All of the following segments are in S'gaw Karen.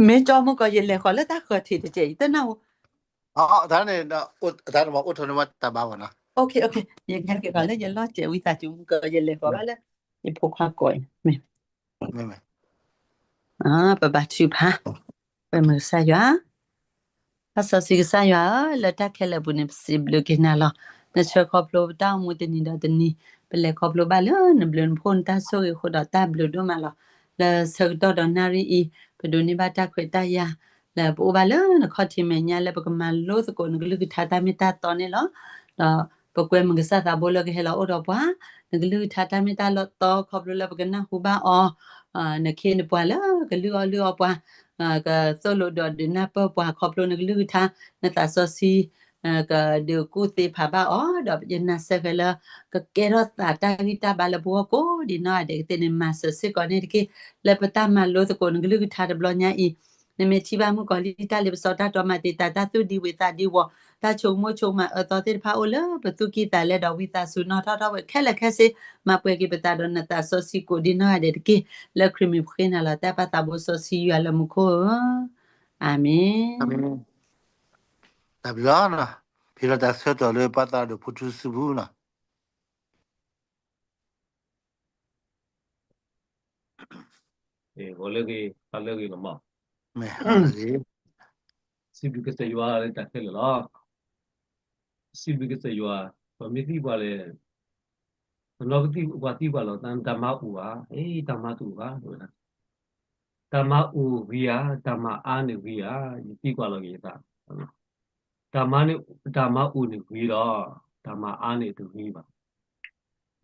မ့ၢ်ကၠီမုၢ်ကီး ယလဲၤဃီၤလၢတၢ်ဃၢၤထံးတကဲး ယတနၢ်ဟူ, တၢ်န့ၣ် အိၣ်ထီၣ်န့ၣ်မ့ၢ်အိၣ်ထီၣ်န့ၣ်မ့ၢ်တၢ်ဘါဝဲနီၤ, ယဟဲက့ၤဃီၤလၢယလီၢ်စဲးဝံသးစူၤမုၢ်ကီး ယလဲၤဃီၤဘၣ်လၢ ယဖိခွါကိးအံၤ, ပဘါထုကဖၣ်, ပမုၢ်ကစၢ်ယွၤ သးစီဆှံကစၢ်ယွၤဧၢ, လၢတၢ်ခဲလၢာ်အပူၤန့ၣ် ပစံးဘျုးက့ၤနၤလီၤ. နဆှၢခီဖျိပတၢ်အိၣ်မူတနံၤဒီးတနံၤ, ပလဲၤခီဖျိဘၣ်လၢနဘျုးနဖှိၣ်နတၢ်ဆိၣ်ဂ့ၤအဃိဒီး တၢ်ဘျုးဒိၣ်မးလီၤ. လၢဆၢကတီၢ်ဒီးနၣ်ရံၣ်အံၤ, ပဒိးန့ၢ်ဘၣ်တၢ်ခွဲးတၢ်ယာ် လၢပအိၣ်ဘၣ်လၢနခီၣ်ထံးမဲာ်ညါ လၢပကမၤလိသကိးနကလုၢ်ကထါတၢ်မ့ၢ်တၢ်တီန့ၣ်လီၤ. ဒီးပကွဲမုၢ်ကစၢ်သးဘိလၢကဟဲလီၤအိၣ်ဒီးပှၤ, နကလုၢ်ကထါတၢ်မ့ၢ်တၢ်တီခီဖျိလၢပကနၢ်ဟူဘၣ်အီၤ, နခ့နပှၤလၢကလုၢ်အီၣ်လုၢ်အီပှၤ, ကသိၣ်လိဒိးဒုးနၢ်ပၢၢ်ပှၤခီဖျိနကလုၢ်ကထါ, နသးစီဆှံ ကဒုးကူၣ်သ့ဖးဘၣ်အီၤ, ဒီးယနာ်စ့ၢ်ကီးလၢ ကကဲထီၣ်သးတၢ်ဂံၢ်တၢ်ဘါလၢပဂီၢ်ကိးဒံးနီၢ်ဂၤဒဲးကသ့ၣ်န့ၣ် မၤစၢၤစ့ၢ်ကီးန့ၣ်တက့ၢ်. လၢပတၢ်မၤလိသကိးနကလုၢ်ကထါတဘျီညါအံၤ, နမ့ၢ်ထံၣ်ဘၣ်မုၢ်ကီးလံတၢ်လ့ပစီတၢ်တီမၤတံာ်တာ်တၢ်သူၣ်ဒံဝုၤသးဒံဝီၤ, တၢ်ဆိကမိၣ်ဆိကမးအၢသီသ့ၣ်တဖၣ်အိၣ်လၢပသူၣ်ကံၢ်သးလဲဒီးဝံသးစူၤနီၣ်ထီၣ်ထီၣ်ဝဲခဲလၢာ်ခဲဆ့, မၤပှဲၤက့ၤပသးဒီးနသးစီဆှံကိးဒံးနီၢ်ဂၤဒဲးတက့ၢ်. လၢခရံာ်မံၤပဃ့နၤလီၤတၢ်ပၢ်သးဘိစီဆှံယွၤလၢမူခိၣ်ဧၢ, အၤမ့ၣ်. တၢ်ဘျုးလီၤ, ဖဲလီၤတၢ်ဆၢကတီၢ်လၢပၢ်သးဒီးဖိထူစုပူၤနီၤ. ဂီၤလၢဂ့ၤ, ဟါလၢဂ့ၤလီၤမး, စံးဘျုးကစၢ်ယွၤလၢတၢ်ခဲလၢာ်လီၤ. စံးဘျုးကစၢ်ယွၤ, ပှၤမ့ၢ်သံပှၤလဲၣ်, ပနီၢ်ကသံပှၤသံပှၤလီၤ, တၢ်မၤအိၣ်ဧါ, အ့ တၢ်မၤတအိၣ်ဘၣ်, တၢ်မၤအိၣ်ဂ့ၤဧါ, တၢ်မၤအါန့ၣ်ဂ့ၤဧါ, ယသံကွၢ်လီၤက့ၤယသး တၢ်မၤန့ၣ်, တၢ်မၤအိၣ်န့ၣ်ဂ့ၤလီၤ, တၢ်မၤအါန့ၣ်တဂ့ၤဘၣ်.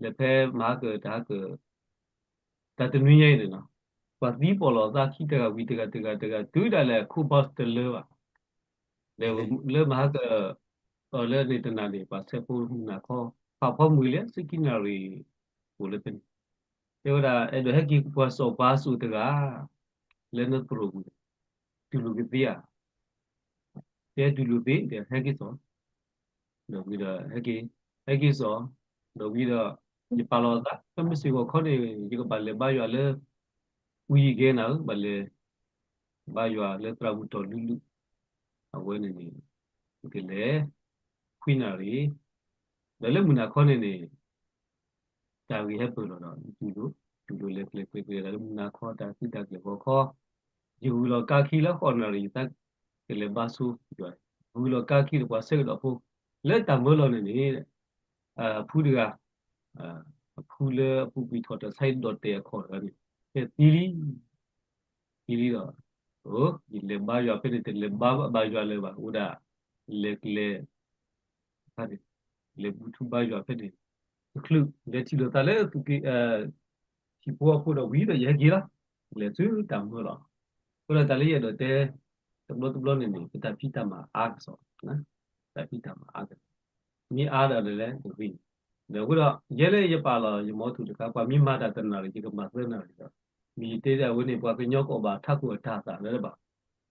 လဲၤဖဲမဟါက, တဟါက, တၢ်တနွံညါအံၤန့ၣ်လီၤ, ပှၤသံပီၢ်လီၤသးခံတဂၤဝံၤတဂၤတဂၤတဂၤ တုၤဒၣ်လဲာ်ခိၣ်ဘၣ်တလၢဘၣ်. လၢမဟါက, အလၢန့ၣ်တနၤန့ၣ် ပှၤဆဲးဖိမုၢ်နၤခီ, ဖးဖီမုၢ်လၢ ဆံခံနၣ်ရံၣ် အိၣ်လၢဖဲန့ၣ်, တဲဝဲဒၣ် အဲၣ်ဒိးဟဲက့ၤပှၤစီၤပၤစိၤတဂၤ လၢနသရိာ်ပူၤန့ၣ်, တူၢ်လိာ်ကသ့ဧါ, တဲတူၢ်လိာ်သ့ ဒီးဟဲက့ၤစီၤ, ဒီးဝံၤဒီးဟဲက့ၤ, ဟဲက့ၤစီၤ, ဒီးဝံၤဒီး ယပာ်လီၤသး ဖဲမုၢ်စ့ၢ်ကီးခီန့ၣ် ယကဘၣ်လဲၤဘါယွၤလၢ ဝံယံၤကဲနၤဧၢ, ဘၣ်လဲၤဘါယွၤလၢသရၣ်မုၣ်တီၤလုၢ်လုၢ်, အဝဲန့ၣ်န့ၣ် ယကလဲၤ ခွံနၣ်ရံၣ်, ဒီးလၢမုၢ်နၤခီန့ၣ်န့ၣ် တၢ်ဂ့ၤဟဲပၢၢ်လီၤဒီး တူၢ်လိာ်, တူၢ်လိာ်လဲၤကျဲၤကျဲၤကျဲၤဒီးလၢမုၢ်နၤခီ တၢ်သံတၢ်ကျဲၤဂီၤခီ, ယဂုၤလီၤကါခံလၢဃိးနၣ်ရံၣ် ယသးကလဲၤဘါဆိယွၤ, ဂုၤလီၤကါခံဒီးပှၤဆဲးကဒီးဖိ လၢတၢ်မၢလီၤန့ၣ်န့ၣ် အဖုတဂၤ, အဖုလၢအပူၤကွံာ်ထီၣ်တၢ်ဆါဟံၣ်ဒီးတဲာ်အခီၣ်တဂၤန့ၣ် ဟဲသံလံ, သံလံဒီး, ယလဲၤဘါယွၤဖဲန့ၣ် တလဲၤဘါဘၣ်ယွၤလၢၤဘၣ်, အိၣ်ဒၣ်လဲၤကျဲၤ လဲၤဘူၣ်ထီၣ်ဘါယွၤဖဲန့ၣ်, တချုးလဲၤထံၣ်လိာ်သးလၢ ဟံၣ်ဖိဃီဖိဒီးဝံၤဒီးယဟဲက့ၤလီၤ, လဲၤဆူတၢ်မၢလီၤ. အဃိဒီးတၢ်လၢယအဲၣ်ဒိးတဲ တဘျီတဘျီန့ၣ်န့ၣ် ပတၢ်ဖံးတၢ်မၤအါကစီၣ်, တၢ်ဖံးတၢ်မၤအါကစီၣ်, မ့ၢ်အါဒီးလဲၣ်တဂ့ၤ, ဒီးအဃိဒီး ယဲလၢယပာ်လီၤယမီၤထူၣ်တခါ ပှၤမ့ၢ်မၤတၢ်တနၣ်ရံၣ် ယကမၤသၢနၣ်ရံၣ်ဒီး, မ့ၢ်ယတဲဒၣ်အဝဲန့ၣ် ပှၤကညီကအီၣ်ဘၣ်ထးခိၣ်အတၤသၣ်လၢဘၣ်,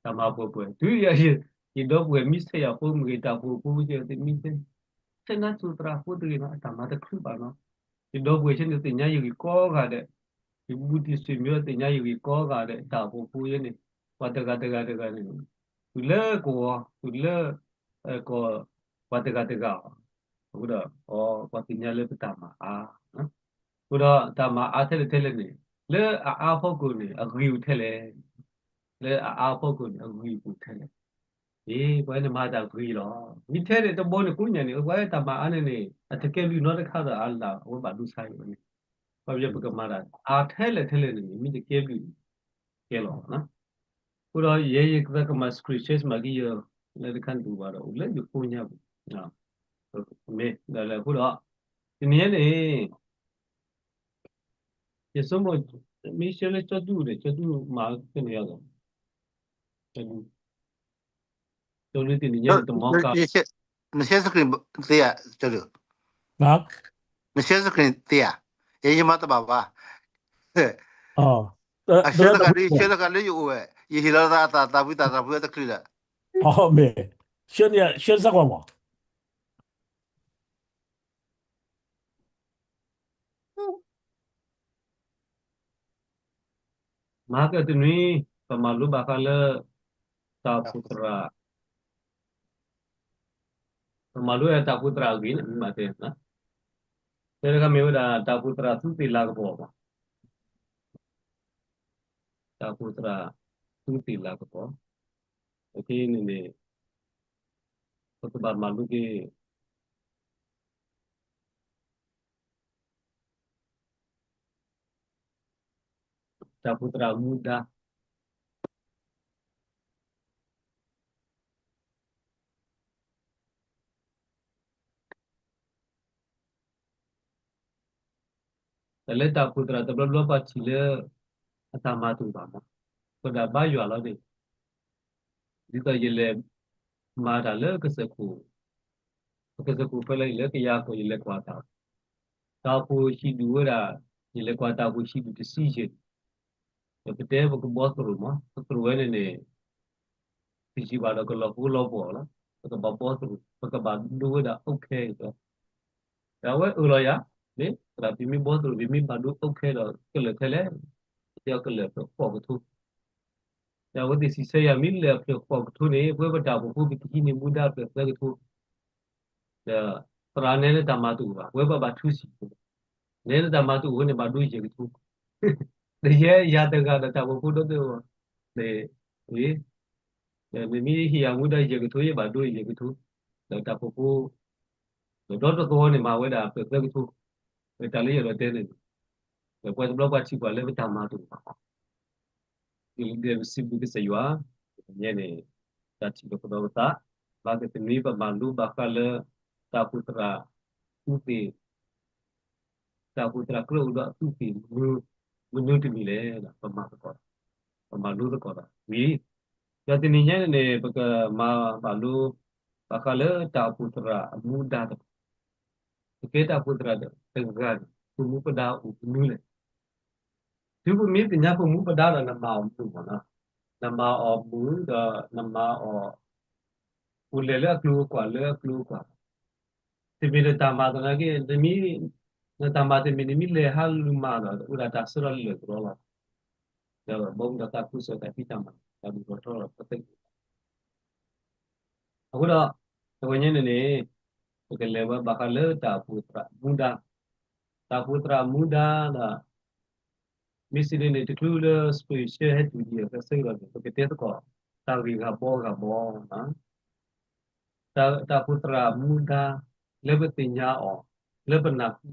တၢ်မၤပှဲၤပှဲၤ တုၤယ ယဒီပုၢ်ဝဲၢ်မ့ၢ်ဆဲးယၤဖိမ့ၢ်ဂ့ၤ တၢ်အိၣ်ဖှိၣ်ဖိမ့ၢ်ဂ့ၤ ဆဲးနါစိၤသရၣ်ဖိတဂ့ၤနီၤ အတၢ်မၤတချုးဘၣ်နီၤ, ယဒီပုၢ်ဝဲၢ်ဆဲးန့ၣ်သ့ၣ်ညါယဂ့ၢ်ကိးဂၤဒဲး, ယဘူးတံၢ်စံၣ်မံသ့ၣ်ညါယဂ့ၢ်ကိးဂၤဒဲး တၢ်အိၣ်ဖှိၣ်ဖိယဲန့ၣ်, ပှၤတဂၤတဂၤတဂၤန့ၣ်, တုၤလၢကဝီၤ တုၤလၢ ကီၢ် ပှၤတဂၤတဂၤအီၤ, အဃိဒီး ပှၤသ့ၣ်ညါလၢပတၢ်မၤအါ, အဃိဒီးတၢ်မၤအါထဲလဲၣ်ထဲလဲၣ်န့ၣ် လၢအအါဖီခိၣ်န့ၣ် အဂ့ၤအိၣ်ထဲလဲၣ်, လၢအအါဖီခိၣ်န့ၣ် အဂ့ၤအိၣ်ထဲလဲၣ်, အ့ ပှၤန့ၣ်မၤတၢ်ဂ့ၤလီၤ, မ့ၢ်ထဲန့ၣ်တဘီန့ၣ်ကိးညါန့ၣ် ပှၤတၢ်မၤအါန့ၣ်န့ၣ် အတကဲဘျုးနီတခါဒီးအလၢ်အဝဲဘၣ်ဒိဆါအံၤန့ၣ်, ပှၤပယီၤပကမၤတၢ်အါထဲလဲၣ်ထဲလဲၣ်န့ၣ် မ့ၢ်တကဲဘျုးန့ၣ် ကဲလီၤ. အဃိဒီးယဲယကသးကမၤ screenshot မၤက့ၤယ လၢတခါန့ၣ်တအိၣ်ဘၣ်ဒီး အိၣ်လၢယဖိညါပူၤ, မ့ၢ်ဒၣ်လဲၣ်အဃိဒီး တနံၤညါန့ၣ် ယဆိကမိၣ် မ့ၢ်ရှဲလၢကၠီဒူၣ်န့ၣ် ကၠီဒူၣ်မၤဖဲန့ၣ်ယၤလီၤ, ကၠီဒူၣ် ကၠီဒူၣ်တနံၤညါန့ၣ် တမီကါ န share screen သ့ဧါ, ကၠီဒူၣ်, န share screen သ့ဧါ, ယ ယမၤတဘၣ်ဘၣ်, အ share တဂၤလၢ share တဂၤလၢယအိၣ်ဝဲ, ယဟ့ၣ်လီၤသးအသးသးဖှံသးသးဖှံတချုးဒီး, မ့ၢ် share န့ၣ် share စ့ၢ်ကီးမး မၤကတနွံ ပမၤလိဘၣ်ဃးလၢ တၢ်အိၣ်ဖှိၣ်သရၣ်, ပမၤလိဝဲဒၣ်တၢ်အိၣ်ဖှိၣ်သရၣ်အဂ့ၢ်န့ၣ် မ့ၢ်ဘၣ်တဲ, တဲတခါမ့ၢ်ဝဲဒၣ် တၢ်အိၣ်ဖှိၣ်သရၣ်သူးသ့ၣ်လၤကပီၤဘၣ်, တၢ်အိၣ်ဖှိၣ်သရၣ်သူးသ့ၣ်လၤကပီၤ, အခဲအံၤန့ၣ်န့ၣ် ပကဘၣ်မၤလိက့ၤ တၢ်အိၣ်ဖှိၣ်သရၣ်မူဒါ, တၢ်လၢတၢ်အိၣ်ဖှိၣ်သရၣ်တဘျီဘျီပှၤထံၣ်လၢ အတၢ်မၤတအိၣ်ဘၣ်မး, ပဒၣ်ဘါယွၤလီၤန့ၣ်, ဒ်သိးယလဲၤမၤတၢ်လၢကစၢၢ်ခိၣ်, ပကစၢၢ်ခိၣ်ဖဲလၢယလဲၤကယၤကီၢ် ယလဲၤကွၢ်တၢ်, တၢ်အိၣ်ဖှိၣ်ဟံၣ်ဒူၣ်ဝဲဒၣ်, ယလဲၤကွၢ်တၢ်အိၣ်ဖှိၣ်ဟံၣ်ဒူၣ်တဆံယဲၢ်န့ၣ်, ဒီးပတဲပကဘီသရိာ်မး, ပသရိာ်ဝဲန့ၣ်န့ၣ် ပယံာ်ဘၣ်ဒီးကလီၤဖိလီၤပှီၤလီၤ, ပကဘၣ်ဘီသရိာ်, ပကဘၣ်ဒိဝဲဒၣ်အုတ်ခဲအံၤဒီး, ဒီးအဝဲအၢၣ်လီၤယၤ, မ့ၢ်သရၣ်ပမ့ၢ်ဘီသရိာ် ပမ့ၢ်ဘၣ်ဒိအုတ်ခဲဒီး ကလၢာ်ထဲလဲၣ်, တဲအီၤကလၢာ်ဖျၢၣ်ဃိးကထိ, ဒီးအဝဲသ့ၣ်စံးဆၢယၤ မ့ၢ်လၢာ်ဖျၢၣ်ဃိးကထိန့ၣ် ပဝဲပတၢ်အိၣ်ဖှိၣ်ဖိပကဟံးန့ၢ်မူဒါဖျၢၣ်သၢကထိ, ဒီးသရၣ်နဲလၢတၢ်မၤတအိၣ်ဘၣ်, ပဝဲပဘၣ်ထူစံၣ်, နဲလၢတၢ်မၤတအိၣ်န့ၣ် ဘၣ်ဒိယဲၢ်ကထိ, ဒီးယဲယၤတဂၤဒီးတၢ်အိၣ်ဖှိၣ်ဖိဒီးတဲအီၤ, ဒီးမ့မ့ၢ်ဟ့ၣ်ယၤမူဒါယဲၢ်ကထိ ယဘၣ်ဒိယဲၢ်ကထိ, ဒီးတၢ်အိၣ်ဖှိၣ်ဖိ ဒီးဒီတသဝီန့ၣ် မၤဝဲဒၣ်ဖျၢၣ်သၢကထိ, တၢ်လၢယအဲၣ်ဒိးတဲန့ၣ်, ဒီးပှၤတဘျီပှၤထံၣ်ပှၤလၢပတၢ်မၤတအိၣ်ဘၣ်, ဒ်ပစံးဘျုးကစၢ်ယွၤ, ညါန့ၣ်, တၢ်ထံၣ်လိာ်ကဒီးပသး, ဘၣ်သ့ၣ်သ့ၣ်မ့ၢ်ပမၤလိဘၣ်ဃးလၢ တၢ်အိၣ်ဖှိၣ်သရၣ်သူးသ့ၣ် တၢ်အိၣ်ဖှိၣ်သရၣ်ကြၢးအိၣ်ဒီးအသူးသ့ၣ်မနုၤတမံၤလဲၣ်, ပမၤသကိး, ပမၤလိသကိးဒီးဝံၤ, ဒီးတနံၤညါန့ၣ်န့ၣ် ပကမၤဘၣ်လိ ဘၣ်ဃးလၢတၢ်အိၣ်ဖှိၣ်သရၣ်အမူဒါတဖၣ်, ပကဲတၢ်အိၣ်ဖှိၣ်သရၣ်တဂၤန့ၣ် ပမူပဒါအိၣ်မနုၤလဲၣ်. တုၤပမ့ၢ်သ့ၣ်ညါပမူပဒါဒီးနမၤအီၤမုာ်မးနီၤ, နမၤအီၤမုာ်ဒီးနမၤအီၤ အိၣ်လဲၤလၢအကျိၤအကွာ်လၢအကျိၤအကွာ်, တမ့ၢ်လၢတၢ်မၤသနာ်က့ တမ့ၢ်, နတၢ်မၤတမံၤန့ၣ်မ့ၢ်လဲၤဟးလူၤမၤဒီး အိၣ်ဒၣ်တၢ်ဆၢထၢၣ်လၢာ်ကရီလီၤ, ဒီးဘီမုၢ်ဒီးသးခုကစီၣ်တၢ်ဖံးတၢ်မၤ တၢ်ဘူၣ်ထီၣ်ထီလီၤ ပသ့ၣ်ညါ အဃိဒီး, တဝဲညါန့ၣ်န့ၣ်, ပကလဲၤဝဲဘၣ်ဃးလၢတၢ်အိၣ်ဖှိၣ်သရၣ်မူဒါ, တၢ်အိၣ်ဖှိၣ်သရၣ်မူဒါဒီး, မ့ၢ်စံးန့ၣ်န့ၣ် တချုးလၢ spiritual ဟဲတုၤဒံးအဆၢကတီၢ်န့ၣ် ပကတဲသကိး တၢ်ဂ့ၢ်ဂၤဘီဂၤဘီ, တၢ်အိၣ်ဖှိၣ်သရၣ်မူဒါ လၢပသ့ၣ်ညါအီၤ, လၢပနၢ်ဟူ,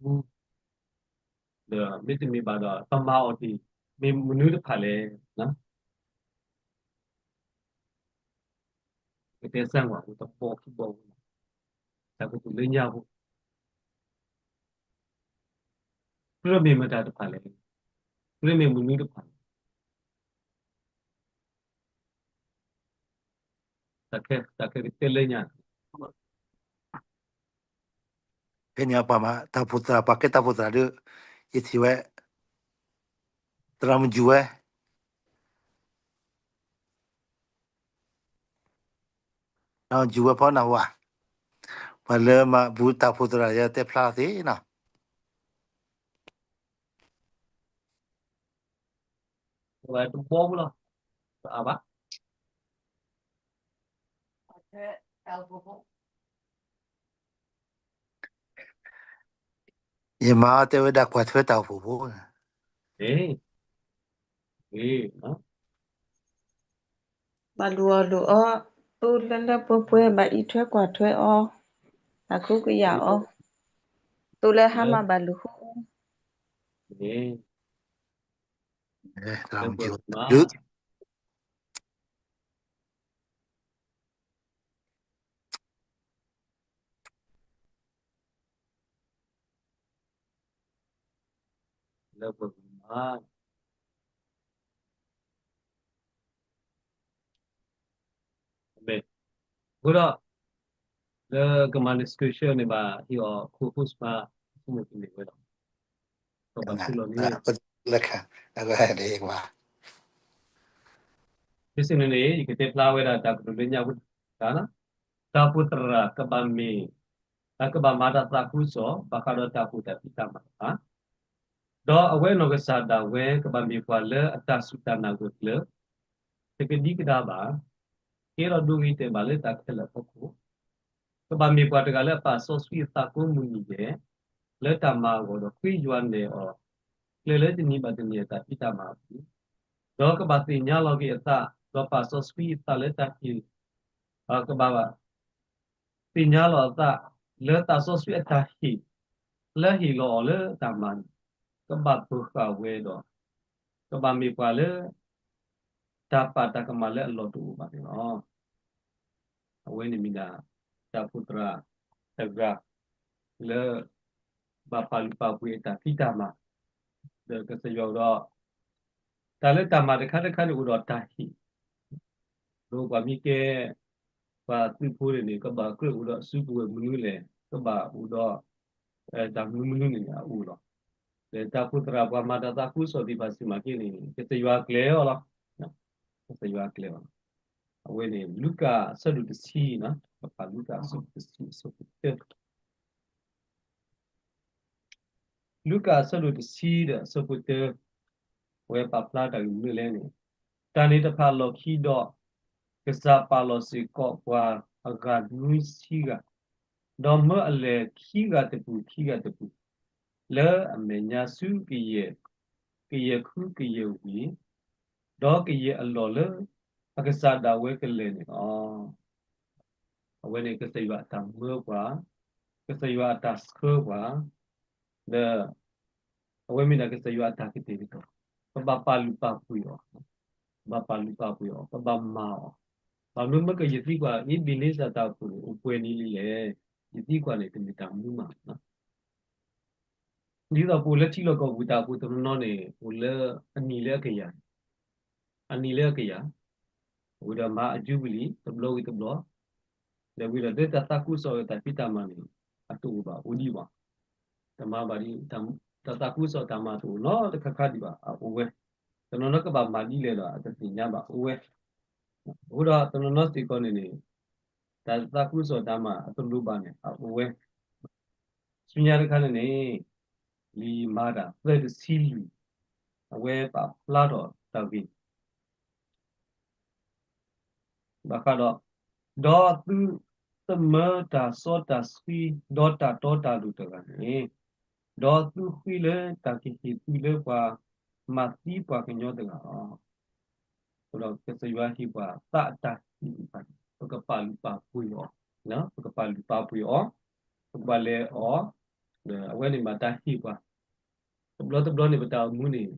ဒီးမ့တမ့ၢ်ဘၣ်ဒီး ပမၤအီၤဒ် မ့ၢ်မနုၤတဖၣ်လဲၣ်. ပကတဲစၢ်ဝဲ တဘီခံဘီ, တၢ်ကတိၤလၢညါဖိ, ကြၢးမ့ၢ်မတၤတဖၣ်လဲၣ်, ကြၢးမ့ၢ်မနုၤတဖၣ်လဲၣ်. တၢ်ခဲ, တၢ်ခဲကတဲလၢညါ, ဖဲန့ၣ်ပှၤမၤတၢ်အိၣ်ဖှိၣ်သရၣ် ပှၤကဲတၢ်အိၣ်ဖှိၣ်သရၣ်ဒီး ယထံၣ်ဝဲ သရၣ်မုၣ်ယူၤဝဲ, သရၣ်မုၣ်ယူၤဝဲဖီနၢ်ဟူဧါ, ပှၤလၢမၤဘူးတၢ်အိၣ်ဖှိၣ်သရၣ် ယတဲဖျါသ့နီၤ. တဘီဖိလီၤ, တအါဘၣ်. ယမၤတဲဝဲဒၣ်ကွၢ်ထွဲတၢ်အိၣ်ဖှိၣ်ဖိ, ဘၣ်လူၤအီၤလူၤအီ, သိလၢလၢပှဲၤပှဲၤ ဘၣ်အံးထွဲကွၢ်ထွဲအီၤ, ဘၣ်ခုကယာ်အီၤ, သိလၢဟါမၢ်ဘၣ်လူၤဃု လၢပှၤမၤ, အဃိဒီး, လၢကမၤန့ၢ် scripture န့ၣ် ဘၣ်ဟ့ၣ်အီၤ co-host မး, ဆိကမိၣ်တမ့ၢ်ဝဲဒီး, ပဘၣ်ဆူလီၤန့ၣ်, လၢခံ, မ့ၢ်စ့ၢ်န့ၣ်န့ၣ် ယကတဲဖျါဝဲဒၣ်တၢ်ကတိၤလၢညါဖိတခါ, တၢ်အိၣ်ဖှိၣ်သရၣ်ကဘၣ်မ့ၢ်, တၢ်ကဘၣ်မၤတၢ်သးခုကစီၣ် ဘၣ်ဃးဒီးတၢ်အိၣ်ဖှိၣ်တၢ်ဖံးတၢ်မၤတဖၣ်, ဒီးအဝဲအနီၢ်ကစၢ်ဒၣ်ဝဲ ကဘၣ်မ့ၢ်ပှၤလၢအတၢ်စူၢ်တၢ်နာ်ဂၢၢ်ကျၢၤ တကဒံကဒါဘၣ်, ကဲထီၣ်ဒိဂ့ၤတဲာ်ဘၣ်လၢတၢ်ခဲလၢာ်အဖီခိၣ်, ကဘၣ်မ့ၢ်ပှၤတဂၤလၢအပာ်စီဆှံအသးကိးမုၢ်နံၤဒဲး လၢတၢ်မၤအဂီၢ် ဒီးဃ့ယွၤနဲၣ်အီၤ ကျဲလၢတနံၤဘၣ်တနံၤအတၢ်ဖံးတၢ်မၤအပူၤ, ဒီးကဘၣ်သ့ၣ်ညါလီၤက့ၤအသး ဒီးပာ်စီဆှံအသးလၢတၢ်ဟ့ၣ်, ကဘၣ် သ့ၣ်ညါလီၤအသး လၢသးစီဆှံအတၢ်ဟ့ၣ် လၢဟ့ၣ်လီၤအီၤလၢတၢ်မၤန့ၣ် ကဘၣ်ပၢၤဃာ်ဝဲဒီး ကဘၣ်မ့ၢ်ပှၤလၢ တၢ်ပာ်တၢ်ကမၣ်လၢအလီၢ်တအိၣ်ဘၣ်န့ၣ်လီၤ. အဝဲန့ၣ်မ့ၢ်ဒၣ် တၢ်အိၣ်ဖှိၣ်သရၣ်တဂၤ လၢ ဘၣ်ပာ်လုၢ်ပာ်ပှ့ၤအတၢ်ဖံးတၢ်မၤ, ဒီးကစၢ်ယွၤအိၣ်ဒီး တၢ်လၢတၢ်မၤတခါတခါန့ၣ် အိၣ်ဒီးတၢ်ဟ့ၣ်, ဒီးပှၤမ့ၢ်ကဲ ပှၤသုးဖိန့ၣ်န့ၣ် ကဘၣ်ကြၢးအိၣ်ဒီးစုကဝဲၤမနုၤလဲၣ်, ကဘၣ်အိၣ်ဒီး တၢ်မနုၤမနုၤန့ၣ်န့ၣ် အအိၣ်လီၤ. ဒီးတၢ်အိၣ်ဖှိၣ်သရၣ်ပှၤမၤတၢ်သးခုကစီၣ်သ့ၣ်တဖၣ်စံးမၤက့ၤန့ၣ် ကစၢ်ယွၤကျဲၤအီၤလီၤ. ကစၢ်ယွၤကျဲၤအီၤလီၤ. အဝဲန့ၣ် လူၤကၣ်အဆၢဒိၣ်တဆံ, ပကဖးလူၤကၣ်အဆၢဒိၣ်တဆံအဆၢဖိတၢ လူၤကၣ်အဆၢဒိၣ်တဆံဒီးအဆၢဖိတၢ, အဝဲပာ်ဖျါတၢ်ဂ့ၢ်မနုၤလဲၣ်န့ၣ်, တၢ်န့ၣ်တဖၣ်အလီၢ်ခံဒီး ကစၢ်ပာ်လီၤစ့ၢ်ကီးပှၤအဂၤနွံဆံဂၤ, ဒီးမၢအလဲၤခံဂၤတပူၤခံဂၤတပူၤ, လၢအမဲာ်ညါဆူကယဲၢ်, ကယဲၢ်ခူကယဲၢ်ဝ့ၢ်, ဒီးကယဲၢ်အလီၢ်လၢ အကစၢ်ဒၣ်ဝဲကလဲၤန့ၣ်လီၤ. အဝဲန့ၣ်ကစၢ်ယွၤအတၢ်မၢပှၤ, ကစၢ်ယွၤအတၢ်ဆှၢပှၤ, ဒီး အဝဲမ့ၢ်ဒၣ်ကစၢ်ယွၤအတၢ်ကတဲာ်ကတီၤ, ပဘၣ်ပာ်လုၢ်ပာ်ပှ့ၤအီၤ, ပဘၣ်ပာ်လုၢ်ပာ်ပှ့ၤအီၤ, ပဘၣ်မၤအီၤ, ဘၣ်မနုၤမ့ၢ်ကယသံကွၢ် အ့ဘ့န့စၢ်တၢ်အိၣ်ဖှိၣ်န့ၣ် အိၣ်ပှဲၤနံၣ်လံလဲၣ်, ယသံကွၢ်န့ၣ် တမ့ၢ်တၢ်မနုၤမး ဒ်သိးပအိၣ်လၢထံလီၢ်ကီၢ်ပူၤ တၢ်အိၣ်ဖှိၣ်တနီၤနီၤန့ၣ် အိၣ်လၢအနံၣ်လၢအကယၤ, အနံၣ်လၢအကယၤ, ဝံၤဒီးမၤအယူဘလံၤ တဘျီဝံၤတဘျီ, ဒီးဝံၤဒီးလၢတၢ်သးခုကစီၣ်လၢတၢ်ဖံးတၢ်မၤန့ၣ် အတအိၣ်ဘၣ် အိၣ်ဒံးဘၣ်, တမၤဘၣ်ဒ် တၢ်သးခုကစီၣ်တၢ်မၤတအိၣ်နီတခါခါဒံးဘၣ် အအိၣ်ဝဲ, တနီၤနီၤကဘၣ်မၤဒ်လဲၣ်ဒီး အတသ့ၣ်ညါဘၣ် အိၣ်ဝဲ, အဃိဒီးတနီၤနီၤစ့ၢ်ကီးန့ၣ်န့ၣ် တၢ်သးခုကစီၣ်တၢ်မၤအတလိၣ်ဘၣ်န့ၣ် အအိၣ်ဝဲ, ဆူညါတခါန့ၣ်န့ၣ် လံာ်မၤတၢ်သၢတဆံလွံၢ်, အဝဲပာ်ဖျါထီၣ်တၢ်ဂ့ၢ် ဘၣ်ဃးဒီး, ဒီးသုသမၢတၢ်စီတၢ်ဆှံ ဒီးတၢ်တီတၢ်လိၤတဂၤန့ၣ်, ဒီးသုဃ့လၢတၢ်ကဟ့ၣ်သုလၢပှၤမၤသံပှၤကညီတဂၤလီၤ. အဃိဒီးကစၢ်ယွၤဟ့ၣ်ပှၤသးအတၢ်ဟ့ၣ်တဖၣ်န့ၣ် ပကပာ်လုၢ်ပာ်ပှ့ၤအီၤ, ပကပာ်လုၢ်ပာ်ပှ့ၤအီၤ, ပကဘၣ်လဲၤအီၤ, ဒီးအဝဲန့ၣ်ဘၣ်တၢ်ဟ့ၣ်ပှၤ တဘျီတဘျီန့ၣ် ပတၢ်အိၣ်မူန့ၣ်,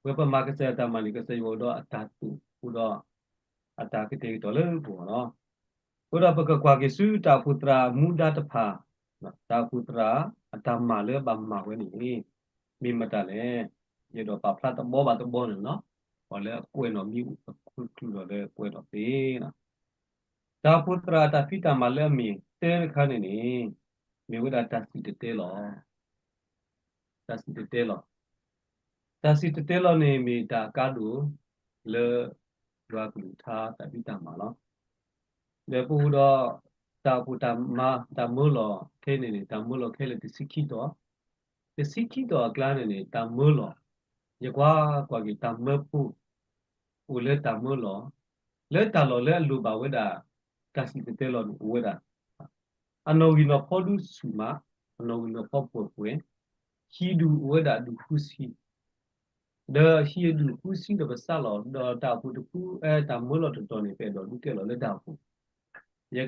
ဝဲပမၤကစၢ်ယွၤတၢ်မၤန့ၣ် ကစၢ်ယွၤအိၣ်ဒီးအတၢ်တိာ် အိၣ်ဒီး အတၢ်ကတဲာ်ကတီၤလၢပဂီၢ်လီၤ. အဃိဒီးပကကွၢ်က့ၤဆူတၢ်အိၣ်ဖှိၣ်သရၣ်မူဒါတဖၣ်, တၢ်အိၣ်ဖှိၣ်သရၣ်အတၢ်မၤလၢအဘၣ်မၤဝဲန့ၣ် မ့ၢ်မတၤလဲၣ်. ယအဲၣ်ဒိးပာ်ဖျါတဘီဘၣ်တဘီန့ၣ်လီၤ. ပှၤလၢအကွဲးနီၣ်မံၤအခိၣ်ကျူၢ်ဒီးလၢအကွဲးနီၣ်သ့ တၢ်အိၣ်ဖှိၣ်သရၣ်အတၢ်ဖံးတၢ်မၤလၢအမ့ၢ်တၢတခါန့ၣ်န့ၣ်, မ့ၢ်ဝဲဒၣ်တၢ်စံၣ်တဲၤတဲလီၤ. တၢ်စံၣ်တဲၤတဲလီၤ. တၢ်စံၣ်တဲၤတဲလီၤန့ၣ်မ့ၢ်တၢ်အကါဒိၣ်လၢ ယွၤကလုၢ်ကထါတၢ်ဖံးတၢ်မၤလီၤ. ဒီးပအိၣ်ဒီး တၢ်အိၣ်ဖှိၣ်တၢ်မၤတၢ်မၢလီၤခဲန့ၣ်န့ၣ် တၢ်မၢလီၤခဲလၢာ်တဆံခံတီၤ, တဆံခံတီၤအကျါန့ၣ်န့ၣ် တၢ်မၢလီၤ, ယကွၢ်ကွၢ်က့ၤတၢ်မၢဖိ အိၣ်လၢတၢ်မၢလီၤ, လၢတၢ်လီၢ်လၢအလိၣ်ဘၣ်ဝဲဒၣ် တၢ်စံၣ်တဲၤတဲလီၤန့ၣ် အိၣ်ဝဲဒၣ် အနီၣ်ဂံၢ်နီၣ်ဖီဒူဆူၣ်မး, အနီၣ်ဂံၢ်နီၣ်ဖီပှဲၤပှဲၤ, ဟံၣ်ဒူၣ်အိၣ်ဝဲဒၣ်ဒူၣ်ဃုဆံ, ဒီးဟံၣ်အဒူၣ်ဃုဆံဒီးပစးလီၤ, ဒီးတၢ်အိၣ်ဖှိၣ်တဖု တၢ်မၢလီၤတတီၤန့ၣ် ပအဲၣ်ဒိးဒုးကဲလီၤလၢတၢ်အိၣ်ဖှိၣ်, ယ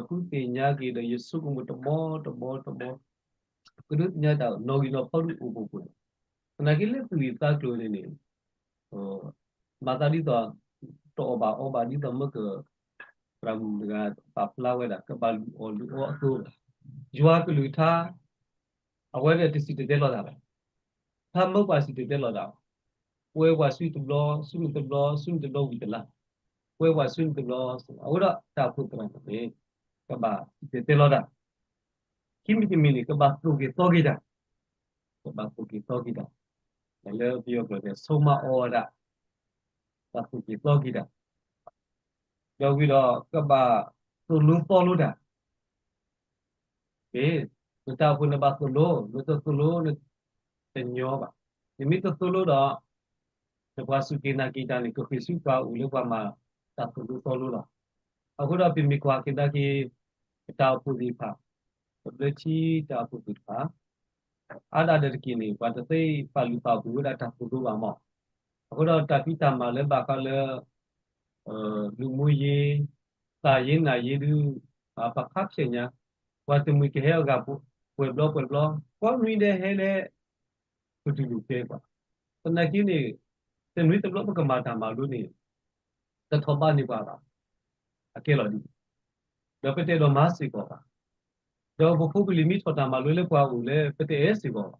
ဃုသ့ၣ်ညါက့ၤဒီး ယဆိကမိၣ်တဘီတဘီတဘီ, ကဒုးသ့ၣ်ညါတၢ်နီၣ်ဂံၢ်နီၣ်ဖီဒူအိၣ်ပူၤပူၤ, သနာ်က့လၢသူၣ်ဂ့ၢ်သးကျိၤန့ၣ်န့ၣ် မၤသးဒ်သိး တအီၣ်ဘၣ်အီဘၣ်ဒ်သိးမ့ၢ်က သရၣ်မုၣ်တဂၤပာ်ဖျါဝဲဒၣ် ကဘၣ်လုၢ်အီၣ်လုၢ်အီအသိး, ယွၤကလုၢ်ကထါ အဝဲဒၣ်တစံၣ်တဲၤတဲလီၤတၢ်ဘၣ်. တၢ်မၢပှၤစံၣ်တဲၤတဲလီၤတၢ်, ကွဲပှၤဆူတဘျီ, ဆူန့ၣ်တဘျီ, ဆူန့ၣ်တဘျီဝံၤတလါ, ကွဲပှၤဆူန့ၣ်တဘျီ, အဃိဒီးတၢ်အိၣ်ဖှိၣ်သရၣ်န့ၣ် ကဘၣ်စံၣ်တဲၤတဲလီၤတၢ်, ခံမံၤတမံၤန့ၣ် ကဘၣ်သိၣ်က့ၤသီက့ၤတၢ် ကဘၣ်သိၣ်က့ၤသီက့ၤတၢ်, လၢပယီၤကျိာ်န့ၣ် ဆိမးအီဝဲဒၣ်, ဘၣ်သိၣ်က့ၤသီက့ၤတၢ်, ဒီးဝံၤဒီးကဘၣ်သိၣ်လိသီလိတၢ်, နတၢ်အိၣ်ဖှိၣ်န့ၣ်ဘၣ်သိၣ်လိ, နတသိၣ်လိန့ၣ် တညီဘၣ်. နမ့ၢ်တသိၣ်လိဒီး နပှၤစူၢ်က့ၤနာ်က့ၤတၢ်န့ၣ် ကဃ့ၢ်ဆူပှၤအိၣ်လၢပှၤမၤတၢ်သိၣ်လိသီလိလီၤ. အဃိဒီးပမ့ၢ်ကွၢ်ကဒါက့ၤ ပတၢ်အိၣ်ဖှိၣ်သ့ၣ်တဖၣ်, ပဘျၢထံတၢ်အိၣ်ဖှိၣ်သ့ၣ်တဖၣ် အါဒၣ်ဒီးတက့ၢ်န့ၣ် ပှၤတသ့ပာ်လုၢ်ပာ်ပှ့ၤဝဲဒၣ်တၢ်သိၣ်လိဘၣ်မး. အဃိဒီးတၢ်ဖံးတၢ်မၤလၢဘၣ်ဃးလၢ လူၤမူယ့, သးယ့နးယ့ဒုး ပှၤခါဖျဲးညါ, ပှၤတမှံၤကဟဲအဂၤပှဲၤဘျီပှဲၤဘျီ, ကိးနွံဒဲးဟဲလၢ ပတူၢ်လိာ်ကဲပှၤ. သနာ်က့န့ၣ် တနွံတဘျီပကမၤတၢ်မၤလိန့ၣ် တထီၣ်ဘးန့ၢ်ပှၤဘၣ်. အကဲလီၤဒ်န့ၣ်, ဒီးပတအဲၣ်ဒိးမၤစ့ၢ်ကီးဘၣ်. ဒီးပဖိပလံၤမ့ၢ်ထီၣ်တၢ်မၤလိလၢပှၤအိၣ်လၢ ပတအဲၣ်စ့ၢ်ကီးဘၣ်.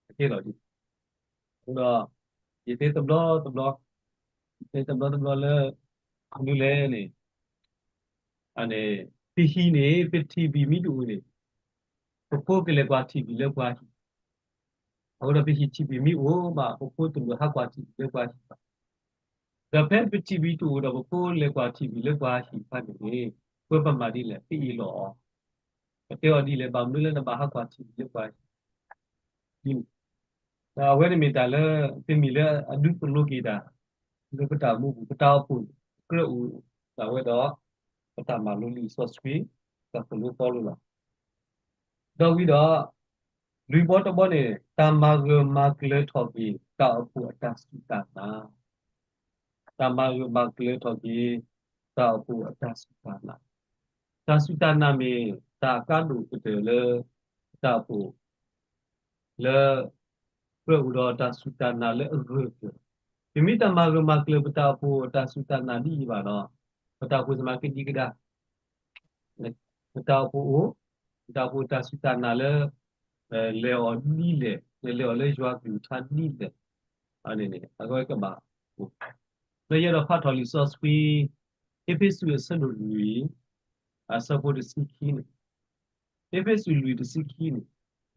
အကဲလီၤဒ်န့ၣ်, ဒီး ယတဲတဘျီတဘျီ, ယတဲတဘျီတဘျီလၢ မနုၤလဲၣ်န့ၣ် ပဟံၣ်န့ၣ် ပထံၣ်ဘံၣ်မ့ၢ်တအိၣ်န့ၣ် ပဖိကလဲၤကွၢ်ထံၣ်ဘံၣ်လၢပှၤဟံၣ်. အဃိဒီးပဟံၣ်ထံၣ်ဘံၣ်မ့ၢ်အိၣ်ဘၣ် ပဖိတလိၣ်ဟးကွၢ်ထံၣ်ဘံၣ်လၢပှၤဟံၣ်ဘၣ်. ဒီးဖဲပထံၣ်ဘံၣ်တအိၣ်ဒီး ပဖိလဲၤကွၢ်ထံၣ်ဘံၣ်လၢပှၤဟံၣ်အခါန့ၣ် ပပမၤဒ်လဲၣ် ပအ့ၣ်လိာ်အီၤ, ပတဲအီၤဒ်လဲၣ် ဘၣ်မနုၤလၢနဘၣ်ဟးကွၢ်ထံၣ်ဘံၣ်လၢပှၤဟံၣ် ဒ်န့ၣ်. ဒီးအဝဲန့ၣ်မ့ၢ်တၢ်လၢ ပမ့ၢ်လၢအဒုးသိၣ်လိက့ၤတၢ် လၢပတၢ်အိၣ်မူပူၤ ပတၢ်အိၣ်ဖှိၣ်န့ၣ် ကြၢးအိၣ်ဒၣ်ဝဲဒီး ပတၢ်မၤလိလံာ်စီဆှံ တၢ်သိၣ်လိသီလိလီၤ. ဒီးဝံၤဒီး လွံၢ်ဘီတဘီန့ၣ် တၢ်မၤဂၢၢ်မၤကျၢၤထီၣ်က့ၤ တၢ်အိၣ်ဖှိၣ်အတၢ်စူၢ်တၢ်နာ် တၢ်မၤဂၢၢ်မၤကျၢၤထီၣ်က့ၤ တၢ်အိၣ်ဖှိၣ်အတၢ်စူၢ်တၢ်နာ်. တၢ်စူၢ်တၢ်နာ်မ့ၢ် တၢ်ကါဒိၣ်ကတၢၢ်လၢ ပတၢ်အိၣ်ဖှိၣ် လၢ ကြၢးအိၣ်ဒီးတၢ်စူၢ်တၢ်နာ်လၢအဂၢၢ်အကျၢၤ. ပမ့ၢ်တမၤဂၢၢ်မၤကျၢၤပတၢ်အိၣ်ဖှိၣ်တၢ်စူၢ်တၢ်နာ်ဒ်အံၤဘၣ်ဒီး ပတၢ်အိၣ်ဖှိၣ်သ့မးကဒံကဒါ ပတၢ်အိၣ်ဖှိၣ်အိၣ်, ပတၢ်အိၣ်ဖှိၣ်တၢ်စူၢ်တၢ်နာ်လၢ လဲၤအီၤဒ်လဲၣ်, လဲၤအီၤလၢယွၤကလုၢ်ကထါဒ်လဲၣ်, အန့ၣ်န့ၣ် အဝဲကဘၣ်အိၣ်. လၢယအဲၣ်ဒိးဖးထီၣ်လံာ်စီဆှံ အ့းဖ့းစူးအဆၢဒိၣ်လွံၢ် အဆၢဖိတဆံခံန့ၣ်, အ့းဖ့းစူးလွံၢ်တဆံခံန့ၣ်,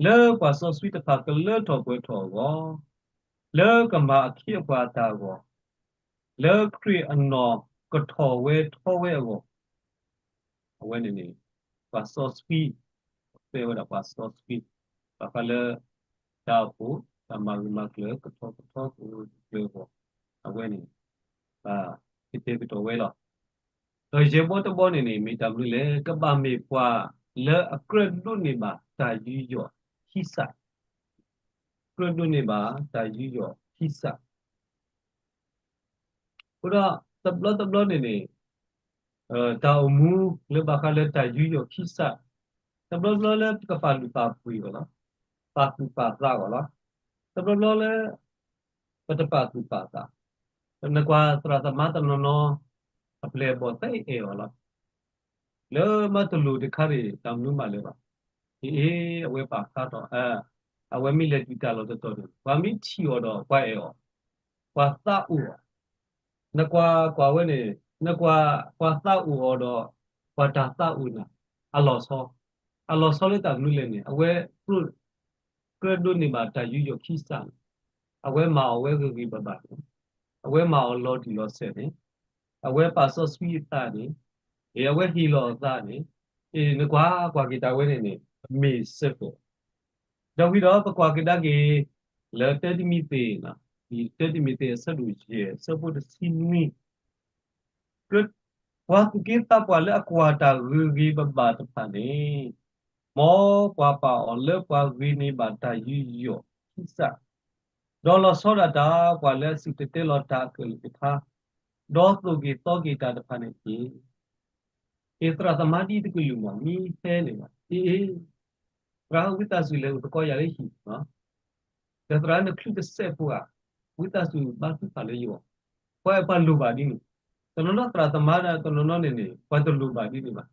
လၢပှၤစီဆှံတဖၣ်ကလၢထီၣ်ပှဲၤထီၣ်အဂီၢ်, လၢကမၤအခ့အပှၤအတၢ်အဂီၢ်, လၢခရံာ်အနီၢ်ကထီၣ်ဝဲထီဝဲအဂီၢ်, အဝဲန့ၣ်န့ၣ် ပှၤစီဆှံ, တဲဝဲဒၣ်ပှၤစီဆှံ, ဘၣ်ဃးလၢ တၢ်အိၣ်ဖှိၣ် တၢ်မၤဂၢၢ်မၤကျၢၤ ကထီကထီကကျၢၤအဂီၢ်, အဝဲန့ၣ် ကတဲာ်ကတီၤဝဲလီၤ. ဒီးယဲၢ်ဘီတဘီန့ၣ်န့ၣ် မ့ၢ်တၢ်မနုၤလဲၣ်, ကဘၣ်မ့ၢ်ပှၤလၢအကြၢးဒိးန့ၢ်ဘၣ်တၢ်ယူးယီၣ်ခံစး, ကြၢးဒိးန့ၢ်ဘၣ်တၢ်ယူးယီၣ်ခံစး အဃိဒီး တဘျီတဘျီန့ၣ်န့ၣ် တၢ်အိၣ်မူလၢဘၣ်ဃးလၢတၢ်ယူးယီၣ်ခံစး, တဘျီတဘျီလၢပကပာ်လုၢ်ပာ်ပှ့ၤအီၤလီၤ, ပာ်သူၣ်ပာ်သးအီၤလီၤ, တဘျီတဘျီလၢ ပတပာ်သူၣ်ပာ်သး, နကွၢ်သရၣ်သမါတနီၤနီၤ အပျဲၢ်အဘီၣ်သ့အဲၣ်အီၤလီၤ. လၢမၤတလိၣ်တခါန့ၣ် တၢ်မနုၤမးလၢၤဘၣ်. အ့ အဝဲပာ်ဖျါထီၣ်, အဝဲမ့ၢ်လဲၤတုၤတၢ်လီၢ်တတီၤန့ၣ် ပှၤမ့ၢ်ထံၣ်အီၤဒီးပှၤအဲၣ်အီၤ, ပှၤသးအိၣ်အီၤ. နကွၢ်ကွၢ်ဝဲန့ၣ် နကွၢ်ပှၤသးအိၣ်အီၤဒီး ပှၤတၢ်သးအိၣ်နၤ, အလီၤဆီ, အလီၤဆီလၢတၢ်မနုၤလဲၣ်န့ၣ် အဝဲ ကြၢးဒိးန့ၢ်ဘၣ်တၢ်ယူးယီၣ်ခံစးန့ၣ်, အဝဲမၤအီၤဝဲဂ့ၤဂ့ၤဘၣ်ဘၣ်န့ၣ်, အဝဲမၤအီၤလီၤတံၢ်လီၤဆဲးန့ၣ်, အဝဲပာ်စီဆှံအသးန့ၣ်, အဝဲဟ့ၣ်လီၤအသးန့ၣ်, အ့ နကွၢ်ကွၢ်က့ၤတၢ်ဝဲန့ၣ်န့ၣ် မ့ၢ်စ့ၢ်ကီး ဒီးဝံၤဒီးပကွၢ်ကဒါက့ၤ လၢတၢတံၤမသ့း, တၢတံၤမသ့းအဆၢဒိၣ်ယဲၢ် အဆၢဖိတဆံနွံ, ပှၤသူၣ်က့သးပှၢ်လၢအကွၢ်တၢ်ဂ့ၤဂ့ၤဘၣ်ဘၣ်တဖၣ်န့ၣ်, မ်ပှၤပာ်အီၤလၢပှၤဂ့ၤန့ၢ်ဘၣ်တၢ်ယူးယီၣ်ခံစး, ဒီးလီၤဆီဒၣ်တၢ်ပှၤလၢအစံၣ်တဲၤတဲလီၤတၢ်အကလုၢ်ကထါ, ဒီးသိၣ်က့ၤသီက့ၤတၢ်တဖၣ်န့ၣ်တက့ၢ်. အ့ သရၣ်သမါဒ်တကလုာ်မး မ့ၢ်ဟဲန့ၣ်ဘၣ်, အ့ အ့ သရၣ်ဧၢ ဝံသးစူၤလဲၤအိၣ်သကိးယၤလၢဟံၣ်, ဒီးသရၣ်ဧၢ နချုးတစဲးဖိဧါ, ဝံသးစူၤဘါထုကဖၣ်လၢယဂီၢ်, ပှၤအဲၣ်ပှၤလိၣ်ဘၣ်ဒ်န့ၣ်, တနီၤနီၤသရၣ်သမါတနီၤနီၤန့ၣ်န့ၣ် ပှၤတလိၣ်ဘၣ်ဒ်န့ၣ်ဘၣ်,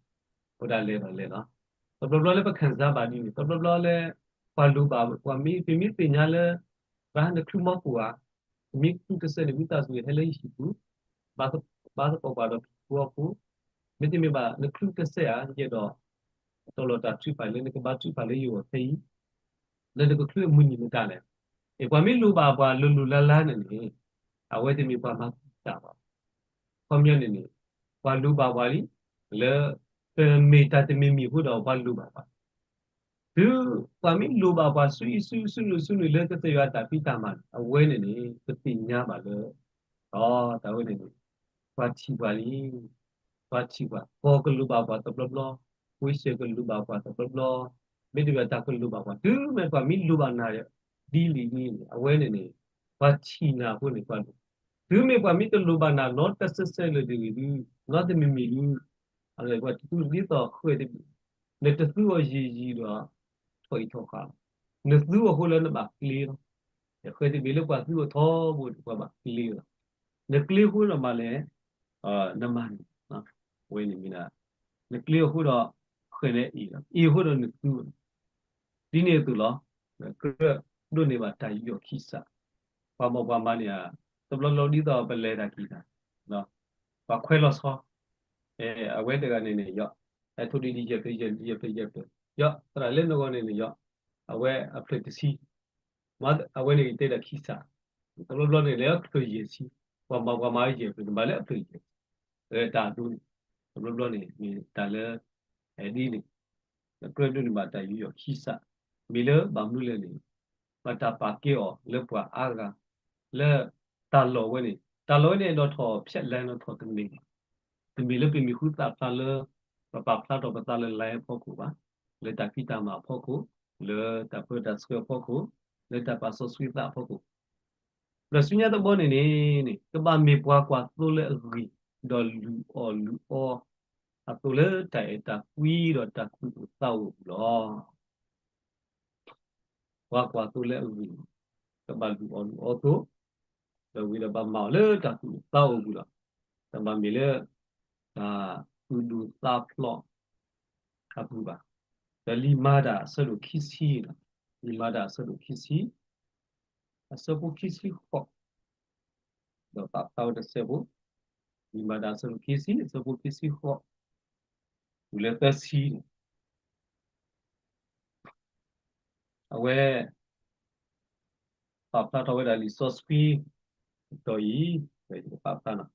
အိၣ်ဒၣ်လဲၤဒီးလဲၤလီၤ. တဘျီဘျီလၢပခံစားဘၣ်ဒ်န့ၣ်, တဘျီဘျီလၢ ပှၤလိၣ်ဘၣ်, ပှၤမ့ၢ်ပမ့ၢ်သ့ၣ်ညါလၢ သရၣ်ဧၢ နချုးမီၢ်ခိၣ်ဧါ, ပမ့ၢ်ချုးတစဲးန့ၣ် ဝံသးစူၤဟဲလၢယဟံၣ်ပူၤ, ဘါသကိးပှၤဒီးဖံးဖိအဖိ, မ့တမ့ၢ်ဘၣ် နချုးတစဲးဧါ, ယအဲၣ်ဒိး တီၤလီၤတၢ်ထုကဖၣ်လၢနကဘါထုကဖၣ်လၢယဂီၢ်ခဲအံၤ, လၢနကချုးအမုၢ်နံၤမတၤလဲၣ်. အ့ ပှၤမ့ၢ်လိၣ်ဘၣ်ပှၤလိၤလိၤလါလါန့ၣ်န့ၣ်, အဝဲတမ့ၢ်ပှၤမၤသံတၢ်ဘၣ်. ခီပညီန့ၣ်န့ၣ် ပှၤလိၣ်ဘၣ်ပှၤလံ, လၢ ပမ့ၢ်တၢ်တမံၤမံၤအဃိဒီးပှၤလိၣ်ဘၣ်ပှၤ တုၤပှၤမ့ၢ်လိၣ်ဘၣ်ပှၤဆူအံၤဆူဆူနုၤဆူနုၤလၢကစၢ်ယွၤအတၢ်ဖံးတၢ်မၤန့ၣ် အဝဲန့ၣ်န့ၣ် ကသ့ၣ်ညါဘၣ်လၢ ဒီးတၢ်ဝဲန့ၣ်န့ၣ် ပှၤထံၣ်ပှၤလံ, ပှၤထံၣ်ပှၤ, ကီၢ်ကလိၣ်ဘၣ်ပှၤတဘျီဘျီ, ဝ့ၢ်စဲၣ်ကလိၣ်ဘၣ်ပှၤတဘျီဘျီ, မ့တမ့ၢ်တၢ်ကလိၣ်ဘၣ်ပှၤ တုၤမ့ၢ်ပှၤမ့ၢ်လိၣ်ဘၣ်နၤဒ်လံၤန့ၣ် အဝဲန့ၣ်န့ၣ် ပှၤထံၣ်နၤအဃိန့ၣ် ပှၤလိၣ်, တုၤမ့ၢ်ပှၤမ့ၢ်တလိၣ်ဘၣ်နၤ နီတစဲးစဲးလၢၤတဂ့ၤဒု, နီတမံၤမံၤဒု, အဝဲပှၤတသူဒ်သိးဃဲၣ်တဘ့ၣ်, နတသူအီၤယံာ်ယံာ်ဒီး ထီၣ်အံၤထီၣ်ဃာ်လီၤ, နသူအဃိလၢနဘၣ်ကျ့လီၤ, ဃဲၣ်တဘ့ၣ်လၢပှၤသူအီၤထီဘိန့ၣ် ပှၤဘၣ်ကျ့လီၤ, နကျ့ဃိနဘၣ်လဲၣ်, နမၤန့ၣ်, ဝဲန့ၣ်မ့ၢ်ဒၣ်, နကျ့အဃိဒီး ဃဲၣ်န့ၣ်အ့ၣ်လီၤ, အ့ၣ်အဃိဒီးနသူလီၤ ဒ်န့ၣ်အသိးလီၤ, ကြၢးဒိးန့ၢ်ဘၣ်တၢ်ယူးယီၣ်ခံစး, ပှၤမီၢ်ပှၤမၤန့ၣ်ဧါ, တဘျီလီၤဒ်သိးပလဲၤတၢ်ကံၢ်တၢ်, ပှၤခွဲးလီၤဆီ, အဝဲတဂၤန့ၣ်န့ၣ် ယီၢ်, အထိၣ်ဒံးဒံးယဲၢ်ဖျၢၣ်ယဲၢ်ဖျၢၣ်ယဲၢ်ဖျၢၣ်, ယီၢ်, သရၣ်လၢနဂီၢ်န့ၣ်န့ၣ် ယီၢ်, အဝဲအဖျၢၣ်တဆံ အဝဲန့ၣ်တဲဒၣ်ခံစး, တဘျီဘျီန့ၣ် လဲၤအဖျၢၣ်ယဲၢ်ဆံ, ပှၤမၤပှၤမၤယဲၢ်ဖျၢၣ်န့ၣ် မၤလၢအဖျၢၣ်ယဲၢ်, တၢ်အဒိန့ၣ်, တဘျီဘျီန့ၣ် မ့ၢ်တၢ်လၢ ဒ်န့ၣ်, ကြၢးဒိးန့ၢ်ဘၣ်တၢ်ယူးယီၣ်ခံစး, မ့ၢ်လၢဘၣ်မနုၤလဲၣ်န့ၣ်, ဘၣ်တၢ်ပာ်ကဲအီၤလၢပှၤအါဂၤ, လၢတၢ်လီၢ်ဝဲန့ၣ်, တၢ်လီၢ်ဝဲန့ၣ် အဲၣ်ဒိးထီၣ်ဖျဲးလဲၤနီၣ်ထီၣ်တမ့ၢ်ဘၣ်, တမ့ၢ်လၢပမံၤဟူသၣ်ဖျါလၢ ပပာ်ဖျါထီၣ်ပသးလၢ line အဖီခိၣ်ဘၣ်, လၢတၢ်ဖံးတၢ်မၤအဖီခိၣ်, လၢတၢ်ပၢတၢ်ဆှၢအဖီခိၣ်, လၢတၢ်ပာ်စီဆှံသးအဖီခိၣ်, ဒီးဆူညါတဘီန့ၣ်န့ၣ် ကဘၣ်မ့ၢ်ပှၤကွၢ်သိလၢအဂ့ၤ, ဒီးလုၢ်အီၣ်လုၢ်အီအသိးလၢတၢ်အဲၣ်တၢ်ကွံဒီးတၢ်သူၣ်အိၣ်သးအိၣ်အပူၤလီၤ. ပှၤကွၢ်သိလၢအဂ့ၤ, ကဘၣ်လုၢ်အီၣ်လုၢ်အီသိ, ဒီးဝံၤဒီးဘၣ်မၤအီၤလၢတၢ်သူၣ်အိၣ်သးအိၣ်အပူၤလီၤ. တဘၣ်မ့ၢ်လၢ တၢ်သူၣ်ဒူသးဖျိးအပူၤဘၣ်. ဒီးလံာ်မၤတၢ်အဆၢဒိၣ်ခံဆံ, လံာ်မၤတၢ်အဆၢဒိၣ်ခံဆံ, အဆၢဖိခံဆံဃိး, ဒီးပာ်ဖျါဝဲတစဲးဖိ, လံာ်မၤတၢ်အဆၢဒိၣ်ခံဆံ အဆၢဖိခံဆံဃိး, တုၤလၢသၢဆံန့ၣ် အဝဲ ပာ်ဖျါထီၣ်ဝဲဒၣ်လံာ်စီဆှံ အတီၢ်အံၤ, ပာ်ဖျါနီၤ,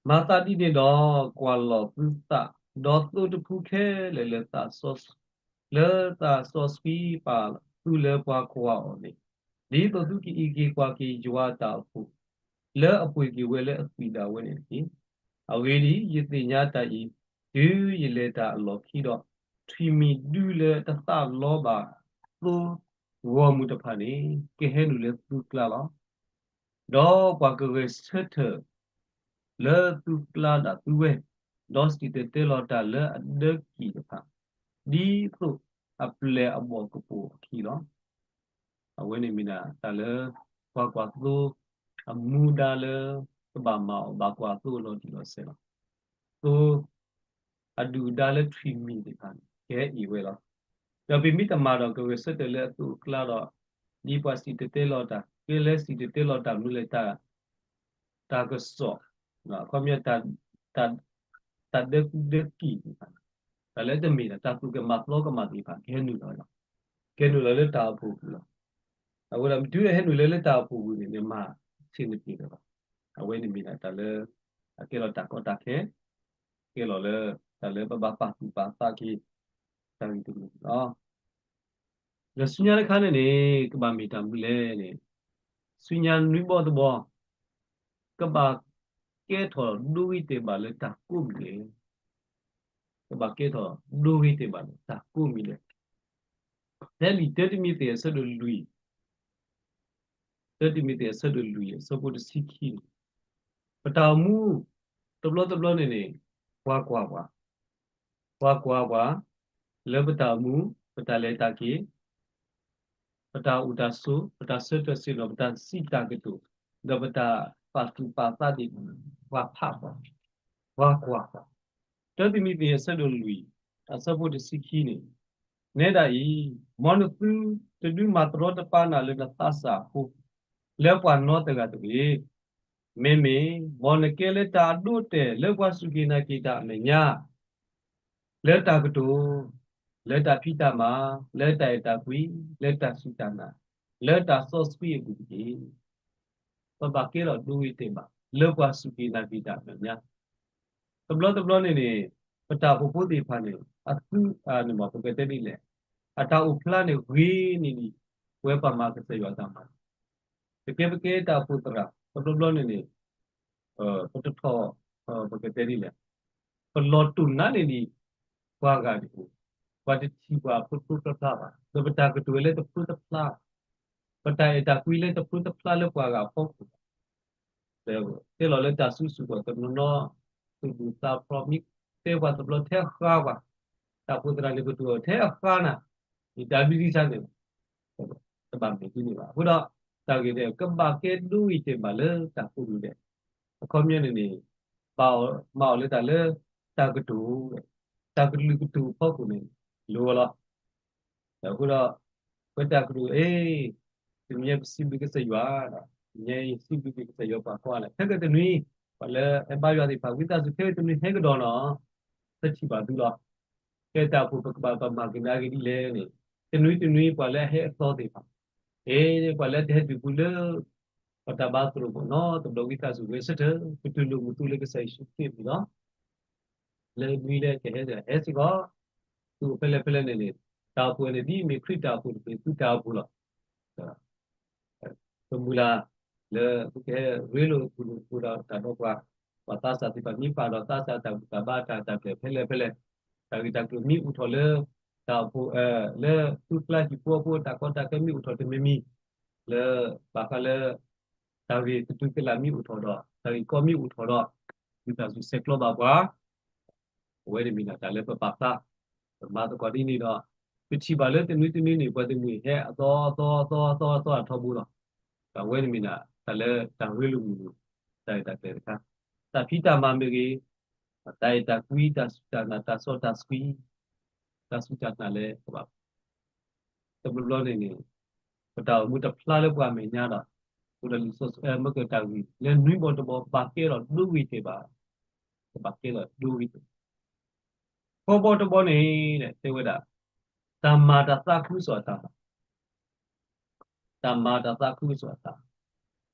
မၤသးဒ်န့ၣ်ဒီး ကွၢ်လီၤသုသး, ဒီးသိတဖုခဲလၢာ်လၢသးစီဆှံ, လၢသးစီဆှံပာ်သုလၢပှၤကွၢ်အီၤန့ၣ်, ဒ်သိးသုကအံးက့ၤကွၢ်က့ၤယွၤအတၢ်အိၣ်ဖှိၣ်, လၢအပှ့ၤက့ၤဝဲလၢအသွံၣ်ဒၣ်ဝဲန့ၣ်တက့ၢ်. အဂ့ၢ်ဒ်အံၤ, ယသ့ၣ်ညါတၢ်အံၤ, တုၤယလဲၤတၢ်အလီၢ်ခံဒီး, ထွံၣ်မံၤဒုလၢတသးလီဘၣ်သိဂီၢ်မုၢ်တဖၣ်န့ၣ် ကဟဲနုာ်လၢသုကျါလီၤ. ဒီးပှၤကဂဲၤဆၢထၢၣ်လၢသုကျါဒၣ်သုဝဲ, ဒီးစံၣ်တဲၤတဲလီၤတၢ်လၢအဒၢကံၢ်တဖၣ်, ဒ်သိးအပျဲၢ်အဘီၣ်ကပိာ်အခံလီၤ. အဝဲန့ၣ်မ့ၢ်ဒၣ်တၢ်လၢ ပှၤကွၢ်သိအမူဒါလၢ ကဘၣ်မၤအီၤဘၣ်ကွၢ်သိအလီၤတံၢ်လီၤဆဲးလီၤ. သိ အဒုၣ်အဒါလၢထွံၣ်မံၤသ့ၣ်တဖၣ်န့ၣ် ကဟဲအ့ၣ်ဝဲလီၤ. ဒီးပမ့ၢ်တမၤဒီးကဂဲၤဆၢထၢၣ်လၢအသိးအကျါဒီး, ဒ်ပှၤစံၣ်တဲၤတဲလီၤတၢ်, ကဲလၢစံၣ်တဲၤတဲလီၤတၢ်မနုၤလဲၣ်, တၢ်ကစီၣ်, အခီပညီ တၢ်ဒၢကူဒၢကံၢ်သ့ၣ်တဖၣ်, တၢ်လၢတမ့ၢ်ဒီး တၢ်သူၣ်ကမၣ်သီကမၣ်သ့ၣ်တဖၣ် ကဟဲနုာ်လီၤလီၤ. ကဟဲနုာ်လီၤလၢတၢ်အိၣ်ဖှိၣ်ပူၤလီၤ. အဝဲဒၣ်မ့ၢ်တုၤဟဲနုာ်လၢလၢတၢ်အိၣ်ဖှိၣ်ပူၤန့ၣ် နမၤဆ့ၣ်နပ့ၤလၢၤဘၣ်. အဝဲန့ၣ်မ့ၢ်ဒၣ်တၢ်လၢ အကဲထီၣ်တၢ်ကီတၢ်ခဲ, ကဲလီၤလၢ တၢ်လၢပဘၣ်ပာ်သူၣ်ပာ်သးက့ၤ တၢ်ဂ့ၢ်တမံၤန့ၣ်လီၤ. ဒီးဆူညါတခါန့ၣ်န့ၣ် ကဘၣ်မ့ၢ်တၢ်မနုၤလဲၣ်န့ၣ်, ဆူညါနွံဘီတဘီ, ကဘၣ်ကဲထီၣ်ဒိဂ့ၤတဲာ်ဘၣ်လၢတၢ်ကိးမံၤဒဲး, ကဘၣ်ကဲထီၣ်ဒိဂ့ၤတဲာ်ဘၣ်လၢတၢ်ကိးမံၤဒဲး. ဖဲလံာ်တၢတံၤမသ့းအဆၢဒိၣ်လွံၢ်, တၢတံၤမသ့းအဆၢဒိၣ်လွံၢ် အဆၢဖိတဆံခံန့ၣ်, ပတၢ်အိၣ်မူ တဘျီတဘျီန့ၣ်န့ၣ် ပှၤကွၢ်ပှၤ, ပှၤကွၢ်ပှၤ လၢပတၢ်အိၣ်မူ, ပတၢ်လဲၤတၢ်က့ၤ, ပတၢ်အိၣ်တၢ်ဆိး, ပတၢ်ဆၢထၢၣ်ဆ့ၣ်နီၤ, ပတၢ်စံးတၢ်ကတိၤ, ဒီးပတၢ်ပာ်သူၣ်ပာ်သးသ့ၣ်တဖၣ်, ပှၤကွၢ်ပှၤ, တၢတံၤမသ့းအဆၢဒိၣ်လွံၢ် အဆၢဖိတဆံခံန့ၣ်, နဲဒၣ်အံၤ, မ်နသုတဒုးမၤတရီတပါနၤလၢနသးစၢ်အဃိ, လၢပှၤနီတဂၤတဂ့ၤ. မ့မ့ၢ် မ်နကဲလၢတၢ်အဒိအတဲာ်လၢပှၤစူၢ်က့ၤနာ်က့ၤတၢ်အမဲာ်ညါ လၢတၢ်ကတိၤ, လၢတၢ်ဖံးတၢ်မၤ, လၢတၢ်အဲၣ်တၢ်ကွံ, လၢတၢ်စူၢ်တၢ်နာ်, လၢတၢ်စီဆှံအပူၤတက့ၢ်. ပဘၣ်ကဲထီၣ်ဒိဂ့ၤတဲာ်ဘၣ် လၢပှၤစူၢ်က့ၤနာ်က့ၤတၢ်အမဲာ်ညါ. တဘျီတဘျီန့ၣ်န့ၣ် ပတၢ်အိၣ်ဖှိၣ်ဖိသ့ၣ်တဖၣ်န့ၣ် အသုးအန့ၣ်မ့ၢ် ပကတဲဒ်လဲၣ်, အတၢ်အိၣ်ဖျါန့ၣ်ဂ့ၤန့ၢ်ဒံး ပဝဲပှၤမၤကစၢ်ယွၤအတၢ်မၤ ပကဲပကဲတၢ်အိၣ်ဖှိၣ်သရၣ် တဘျီဘျီန့ၣ်န့ၣ် ပတထီၣ် ပကတဲဒ်လဲၣ် ပလီၤတူာ်နါန့ၢ်ဒံး ပှၤဂၤန့ၣ် ပှၤတထံၣ်ပှၤဖျိဖျိဖျါဖျါဘၣ် ဒီးပတၢ်ကတိၤလၢတဖျိတဖျါ ပတၢ်အဲၣ်တၢ်ကွံလၢတဖျိတဖျါလၢပှၤဂၤအဖီခိၣ် တဲလီၤလၢတၢ်စုဆူၣ်ကွံာ်တနီၤနီၤ သူၣ်ဒူၣ်သးဖျိး မ့ၢ်တဲပှၤတဘျီထဲဃါပှၤ တၢ်အိၣ်ဖှိၣ်သရၣ်န့ၣ်ကတိၤထဲဃါနၤ ယတၢ်ဒုးဒ်ဆါန့ၣ် တဘၣ်မ့ၢ်ဒ်န့ၣ်ဘၣ်. အဃိဒီး တၢ်ဂ့ၢ်န့ၣ် ကဘၣ်ကဲဒိဂ့ၤတဲာ်ဘၣ်လၢတၢ်ကိးဒူၣ်ဒဲး အခီပညီန့ၣ်န့ၣ် ဘၣ်မၤအီၤလၢတၢ်လၢ တၢ်ကတိၤ တၢ်ကလုာ်ကတိၤအဖီခိၣ်န့ၣ် လိၤလီၤ. အဃိဒီး ပတၢ်ကတိၤ အ့ တနံၤညါပစံးဘျုးကစၢ်ယွၤ တနံၤညါအံၤ စံးဘျုးက့ၤကစၢ်ယွၤပှၤကိးဂၤလၢ ခဲကတနွံ ပှၤလၢအဘါယွၤသ့ၣ်တဖၣ် ဝံသးစူၤ ခဲကတနွံဟဲကဒီးနီၤ သထံၣ်ဘၣ်သုလီၤ. ကဲတၢ်အိၣ်ဖှိၣ်ပကဘၣ်ပမၤက့ၤနၤဂ့ၤဒ်လဲၣ်န့ၣ် တနွံတနွံပှၤလၢအဟဲအသီသ့ၣ်တဖၣ် အ့ ပှၤလၢတဟဲတုၤပူၤလၢ ပတၢ်ဘါသရိာ်ပူၤနီတဘျီ ဝံသးစူၤဝဲဆၢထၢၣ် ပတူၢ်လိာ်မုာ်သူလၢကစၢ်ယ့ၣ်ၡူးခရံာ်အပူၤလီၤ. လၢနွံလၢကဟဲဟဲစ့ၢ်ကီး သုအိၣ်ဖဲလဲၣ်ဖဲလဲၣ်န့ၣ်န့ၣ် တၢ်အိၣ်ဖှိၣ်န့ၣ် ဒ်မ့ၢ်ခရံာ်တၢ်အိၣ်ဖှိၣ်တက့ၢ် သုတၢ်အိၣ်ဖှိၣ်လီၤ. ပမုၢ်လၢ်လၢ ပကဟဲရ့လိာ်ပူၤလိာ်ပူၤဒီးတၢ်ဒီးပှၤ ပှၤသးစၢ်သ့ၣ်တဖၣ်မ့ၢ်ပာ်ဒီးသးစၢ်တၢ်ဘူၣ်တၢ်ဘါတၢ်တၢ်ကျဲၤဖဲလဲၣ်ဖဲလဲၣ် တၢ်ဂ့ၢ်တၢ်ကျိၤမ့ၢ်အိၣ်ထီၣ်လၢ တၢ်အိၣ်ဖှိၣ် လၢသုကျါဟံၣ်ဖိဃီဖိတၢ်ကီတၢ်ခဲမ့ၢ်အိၣ်ထီၣ်တမံၤမံၤ လၢ ဘၣ်ဃးလၢ တၢ်ဂ့ၢ်ကတုၤကလးမ့ၢ်အိၣ်ထီၣ်ဒီး တၢ်ဂ့ၢ်ကီမ့ၢ်အိၣ်ထီၣ်ဒီး ဝံသးစူၤဆဲးကျိးဘၣ်ပှၤ အဝဲန့ၣ်မ့ၢ်ဒၣ်တၢ်လၢပပာ်ဖျါ ပမၤသကိးဒ်န့ၣ်ဒီး ပထံၣ်ဘၣ်လၢတနွံတနွံန့ၣ် ပှၤတမှံၤဟဲအသီအသီအသီအသီအထီဘိလီၤ. ဒီးအဝဲန့ၣ်မ့ၢ်ဒၣ်တၢ်လၢတၢ်ရ့လိာ်မုာ်လိာ် တၢ်ဂ့ၢ်တၢ်ကျဲၤတခါ တၢ်ဖံးတၢ်မၤမ့ၢ်ဂ့ၤ တၢ်အဲၣ်တၢ်ကွံ တၢ်စူၢ်တၢ်နာ် တၢ်စီတၢ်ဆှံ တၢ်စူၢ်တၢ်နာ်လၢပဘၣ် တဘျီဘျီန့ၣ်န့ၣ် ပတၢ်အိၣ်မူတဖျါလၢပှၤမဲာ်ညါဒီး အိၣ်ဒီးလံာ်စီဆှံ မ့ၢ်ကတၢ်ဂ့ၢ် လၢနွံဘီတဘီ ဘၣ်ကဲထီၣ်ဒိဂ့ၤတဲာ်ဘၣ် ကဘၣ်ကဲထီၣ်ဒိဂ့ၤတဲာ် ဃိးဘီတဘီန့ၣ် တဲဝဲဒၣ် တၢ်မၤတၢ်သးခုကစီၣ်အတၢ်မၤ တၢ်မၤတၢ်သးခုကစီၣ်အတၢ်မၤ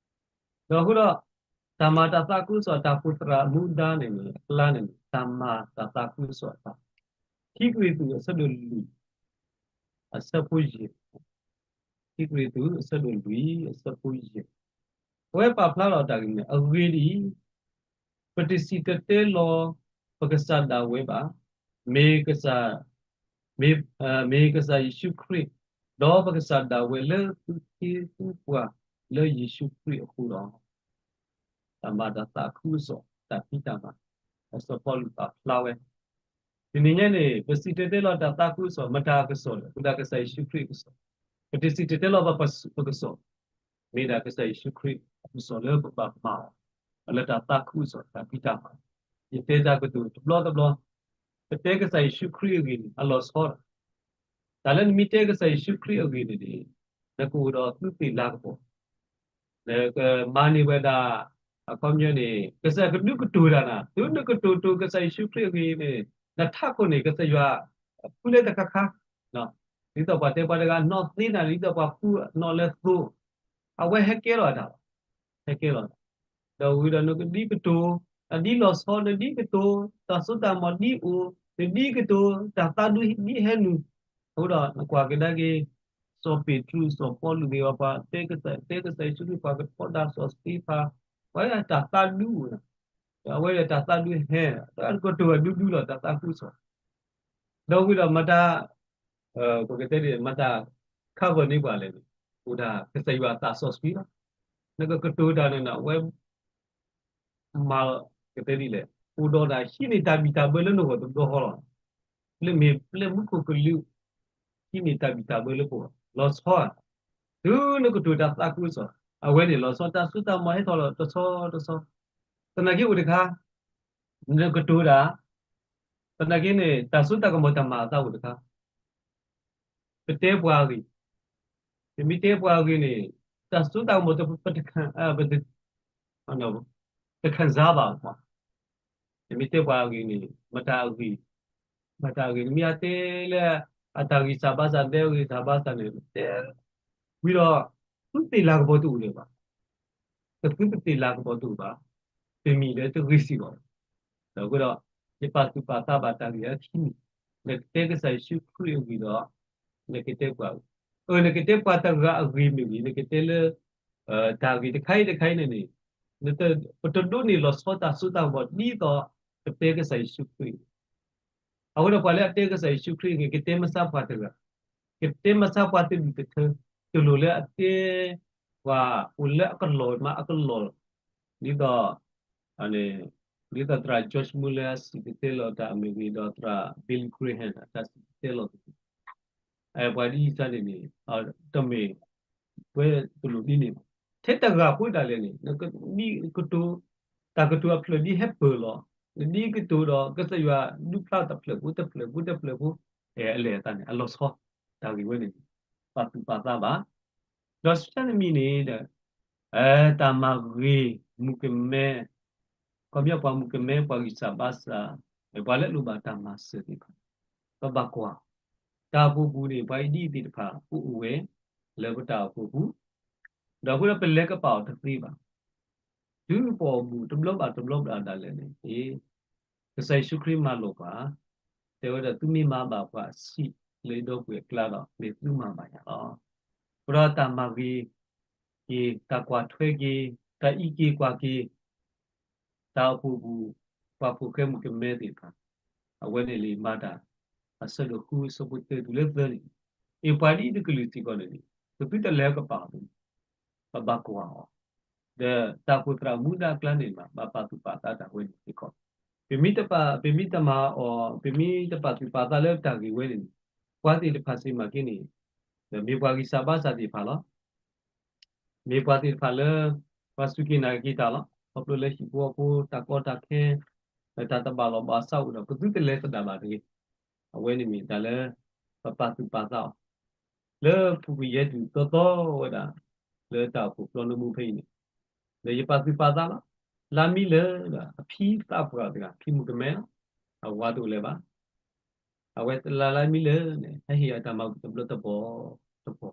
ဒီးအဃိဒီး တၢ်မၤတၢ်သးခုကစီၣ်အတၢ်အိၣ်ဖှိၣ်သရၣ်မူဒါန့ၣ်န့ၣ် အကျါန့ၣ်န့ၣ် တၢ်မၤတၢ်သးခုကစီၣ်အတၢ်မၤ ခံကရံၣ်သူးအဆၢဒိၣ်လွံၢ် အဆၢဖိယဲၢ် ခံကရံၣ်သူးအဆၢဒိၣ်လွံၢ်အဆၢဖိယဲၢ် အဝဲပာ်ဖျါလီၤတၢ်ဂ့ၢ်န့ၣ် အဂ့ၢ်ဒ်အံၤ ပတစံၣ်တဲၤတဲလီၤ ပကစၢ်ဒၣ်ဝဲဘၣ်, မ့ၢ်ကစၢ် မ့ၢ် မ့ၢ်ကစၢ်ယ့ၣ်ၡူးခရံာ်, ဒီးပကစၢ်ဒၣ်ဝဲလၢသုးက့ဃုပှၤလၢယ့ၣ်ၡူးခရံာ်အဃိလီၤ. တၢ်မၤတၢ်သးခုကစီၣ် တၢ်ဖံးတၢ်မၤ စီၤပီလူးပာ်ဖျါဝဲ တနံၤညါန့ၣ် ပစံၣ်တဲၤတဲလီၤတၢ်သးခုကစီၣ် မတၤအကစီၣ်လဲၣ်, ဝဲဒၣ်ကစၢ်ယ့ၣ်ၡူးခရံာ်အကစီၣ်, ပတစံၣ်တဲၤတဲလီၤဘၣ်ပကစီၣ်, မ့ၢ်ဒၣ်ကစၢ်ယ့ၣ်ၡူးခရံာ်အကစီၣ်လၢပဘၣ်မၤအီၤ, လၢတၢ်သးခုကစီၣ် တၢ်ဖံးတၢ်မၤ, ယတဲတၢ်ကတိၤတဘျီတဘျီ, ပတဲကစၢ်ယ့ၣ်ၡူးခရံာ်အဂ့ၢ်န့ၣ် အလီၤဆီဒီး, တၢ်လၢနမ့ၢ်တဲကစၢ်ယ့ၣ်ၡူးခရံာ်အဂ့ၢ်န့ၣ်န့ၣ်, နကအိၣ်ဒီးသုသ့ၣ်လၤကပီၤ နကမၤန့ၢ်ဝဲဒၣ် အခီပညီန့ၣ် ကစၢ်ယွၤကဒုးကတိၤတၢ်နၤ, တုၤနကတိၤတိၤကစၢ်ယ့ၣ်ၡူးခရံာ်အဂ့ၢ်န့ၣ်, နထးခိၣ်န့ၣ် ကစၢ်ယွၤ ဖုလၢတခါခါ, ဒ်သိးပှၤတဲပှၤတဂၤနီၣ်သ့နၤ, ဒ်သိးပှၤဖုနီၣ်လၢသိ, အဝဲဟဲကဲလီၤတၢ်, ဟဲကဲလီၤတၢ်, ဒီးဝံၤဒီးနကဒ်ကတိၤ, နဒ်လီၤဆီ နဒ်ကတိၤ, တၢ်စိတၢ်ကမီၤဒ်အိၣ်, နဒ်ကတိၤ, တၢ်သးဒူဒ်ဟဲနုာ်, အဃိဒီးနကွၢ်ကဒါက့ၤ စီၤပ့းတရူး စီၤပီလူးသ့ၣ်တဖၣ် တဲကစၢ်ယ့ၣ်ၡူးခရံာ် ပှၤကထီဒါစီၤစတ့ဖၤ, ပှၤတၢ်သးဒူအိၣ်, အဝဲတၢ်သးဒူဟဲ, တၢ်ကတိၤဒူဒူလီၤ တၢ်သးခုကစီၣ်, ဒီးဝံၤဒီးမတၤ, ပကတဲဒ်လဲၣ် မတၤ cover န့ၢ်ပှၤလဲၣ်န့ၣ်, အိၣ်ဒၣ်ကစၢ်ယွၤအသးစီဆှံလီၤ, နကကတိၤတၢ်န့ၣ် အဝဲ မၤကတဲဒ်လဲၣ်, အိၣ်ဒီးတၢ်ဟံးန့ၢ်တၢ်ဘံၣ်တၢ်ဘၢလၢနဂီၢ်တဘျီဃီလီၤ. လၢမ့ၢ်ပျဲမူခိၣ်ကလူး ဟံးန့ၢ်တၢ်ဘံၣ်တၢ်ဘၢလၢပဂီၢ်, လီၤဆီဧါ, တုၤနကတိၤတၢ်သးခုကစီၣ်, အဝဲန့ၣ်လီၤဆီ တၢ်စိတၢ်ကမီၤဟဲထီၣ်လီၤတဆီတဆီ, သနာ်က့အိၣ်တခါ နကတိၤတၢ်, သနာ်က့န့ၣ် တၢ်စိတၢ်ကမီၤတၢ်မၤအသးအိၣ်တခါ, ပတဲပှၤအဂ့ၢ်, ပမ့ၢ်တဲပှၤအဂ့ၢ်န့ၣ် တၢ်စိတၢ်ကမီၤ ပတ ခံစားဘၣ်, ပမ့ၢ်တဲပှၤအဂ့ၢ်န့ၣ် မတၤအဂ့ၢ်, မတၤအဂ့ၢ် နမ့ၢ်အတဲလၢ အတၢ်ဂံၢ်စၢ်ဘါစၢ် ဒဲဂံၢ်စၢ်ဘါစၢ်န့ၣ် တဲ ဝံၤဒီး သုသ့ၣ်လၤကပီၤတအိၣ်လၢၤဘၣ်, ပသုပသ့ၣ်လၤကပီၤတအိၣ်ဘၣ်, တမံၤလၢတဂ့ၤစ့ၢ်ကီး, ဒီးအဃိဒီး ယပာ်သူၣ်ပာ်သးဘၣ်တၢ်ဂ့ၢ်အခံန့ၣ်, နကတဲကစၢ်ယ့ၣ်ၡူးခရံာ်အဂ့ၢ်ဒီး နကတဲပှၤ, အၢ နကတဲပှၤတဂၤအဂ့ၢ်မ့ၢ်ဂ့ၤ, နကတဲလၢ တၢ်ဂ့ၢ်တခါအံၤတခါအံၤန့ၣ်န့ၣ်, ပတဒိးန့ၢ်လီၤဆီတၢ်စိတၢ်ကမီၤ ဒ်သိးကတဲကစၢ်ယ့ၣ်ၡူးခရံာ်. အဃိဒီးပှၤလၢအတဲကစၢ်ယ့ၣ်ၡူးခရံာ်န့ၣ် ကတဲမဆါပှၤတဂၤ, ကတဲမဆါပှၤတဒူၣ်တထၢ, တလိၣ်လၢအတဲ ပှၤအိၣ်လၢအကလီၢ်မးအကလီၢ်, ဒ်သိး ဒ်သိးသရၣ် George Muller အစံၣ်တဲၤတဲလီၤတၢ်အမ့ၢ်ဂ့ၤ, ဒီးသရၣ် Billy Graham အတၢ်စံၣ်တဲၤတဲလီၤတၢ်, ပှၤဒ်အံၤစ့ၢ်န့ၣ်န့ၣ် တမ့ၢ် ပဝဲတလိၣ်ဒ်န့ၣ်ဘၣ်. ထဲတဂၤဖိဒၣ်လဲာ်န့ၣ် နဒ်ကတိၤ တၢ်ကတိၤအဖျၢၣ်ဒ်ဟဲပၢၢ်လီၤ, နဒ်ကတိၤဒီးကစၢ်ယွၤဒုးဖျါတဖျၢၣ်ဖိတဖျၢၣ်ဖိတဖျၢၣ်ဖိ, အလဲၤအသးန့ၣ် အလီၤဆီ, တၢ်ဂ့ၢ်ဝဲန့ၣ် ပာ်သူၣ်ပာ်သးဘၣ်. ဒီးဆူညါတမံၤန့ၣ်ဒီး တၢ်မၤဂ့ၤမုၣ်ကမဲ, ခီပညီပှၤမုၣ်ကမဲ ပှၤဂံၢ်စၢ်ဘါစၢ်, ပှၤလၢအလိၣ်ဘၣ်တၢ်မၤစၢၤသ့ၣ်တဖၣ်, ပဘၣ်ကွၢ်, တၢ်အိၣ်ဖှိၣ်ပူၤန့ၣ် ပှၤအံၤဒ်အံၤသ့ၣ်တဖၣ် အိၣ်အိၣ်ဝဲ လၢပတၢ်အိၣ်ဖှိၣ်ပူၤ, ဒီးအဃိဒီးပလဲၤကပာ်အီၤတသ့ဘၣ်. တုၤပအိၣ်ဘူးတဘျီဘၣ်တဘျီဘၣ်ဒၣ်လဲာ်န့ၣ် ကစၢ်ယ့ၣ်ၡူးခရံာ်မၤလိာ်ပှၤ, တဲဝဲဒၣ် သုမ့ၢ်မၤဘၣ်ပှၤအဆံးလၢယဒီပုၢ်ဝဲၢ်အကျါဒီး မ့ၢ်သုမၤဘၣ်ယၤလီၤ. အဃိဒီးတၢ်မၤဂ့ၤက့ၤ, တၢ်ကွၢ်ထွဲက့ၤ, တၢ်အံးက့ၤကွၢ်က့ၤ တၢ်အိၣ်ဖှိၣ်ပူၤ ပှၤဖိၣ်ဃဲမုၣ်ကမဲသ့ၣ်တဖၣ်, အဝဲန့ၣ်လံာ်မၤတၢ် အဆၢဒိၣ်ဃု အဆၢဖိတၢတုၤလၢသၢန့ၣ်, အ့ၣ် ပှၤဒ်အံၤတကလုာ်စ့ၢ်ကီးန့ၣ်န့ၣ် ပသုတလဲၤကပာ်အီၤ, ပဘၣ်ကွၢ်အီၤ, ဒီးတၢ်အိၣ်ဖှိၣ်သရၣ်မူဒါအကျါန့ၣ်မး ဘၣ်ပာ်သူၣ်ပာ်သးတၢ်ဝဲန့ၣ်စ့ၢ်ကီး, ပမ့ၢ်တပာ်, ပမ့ၢ်တမၤအီၤ, ပမ့ၢ်တပာ်သူၣ်ပာ်သးလၢတၢ်ဂ့ၢ်ဝဲန့ၣ်န့ၣ်, ပှၤသ့ၣ်တဖၣ်စ့ၢ်မးက့န့ၣ်, ဒီးမ့ၢ်ပှၤဂံၢ်စၢ်ဘါစၢ်သ့ၣ်တဖၣ်လီၤ. မ့ၢ်ပှၤသ့ၣ်တဖၣ်လၢ ပှၤစူၢ်က့ၤနာ်က့ၤတၢ်လီၤ. ခီဖျိလၢဟံၣ်ဖိဃီဖိတၢ်ကီတၢ်ခဲ, တၢ်တဘၣ်လီၢ်ဘၣ်စးအိၣ်ဒီး ပသုတလဲၤသဒၣ်ဘၣ်တဂ့ၤ. အဝဲန့ၣ်မ့ၢ်တၢ်လၢ ပပာ်သူၣ်ပာ်သးအီၤ, လၢပူၤကွံာ်ယဲၢ်တုၤသီသီဝဲဒၣ် လၢတၢ်အိၣ်ဖှိၣ်ပျီနမူဖဲအံၤန့ၣ်, ဒီးယပာ်သူၣ်ပာ်သးလီၤ. လါမံလၢာ်ဒီး အဖံသးပှၢ်တဂၤ ဖံမုၣ်ကမဲလီၤ. အဝၤတအိၣ်လၢၤဘၣ်. အဝဲလါလါမံလၢာ်န့ၣ် ဟဲဟ့ၣ်အတၢ်မၤဘူၣ်တဘျီတဘီတဘီ,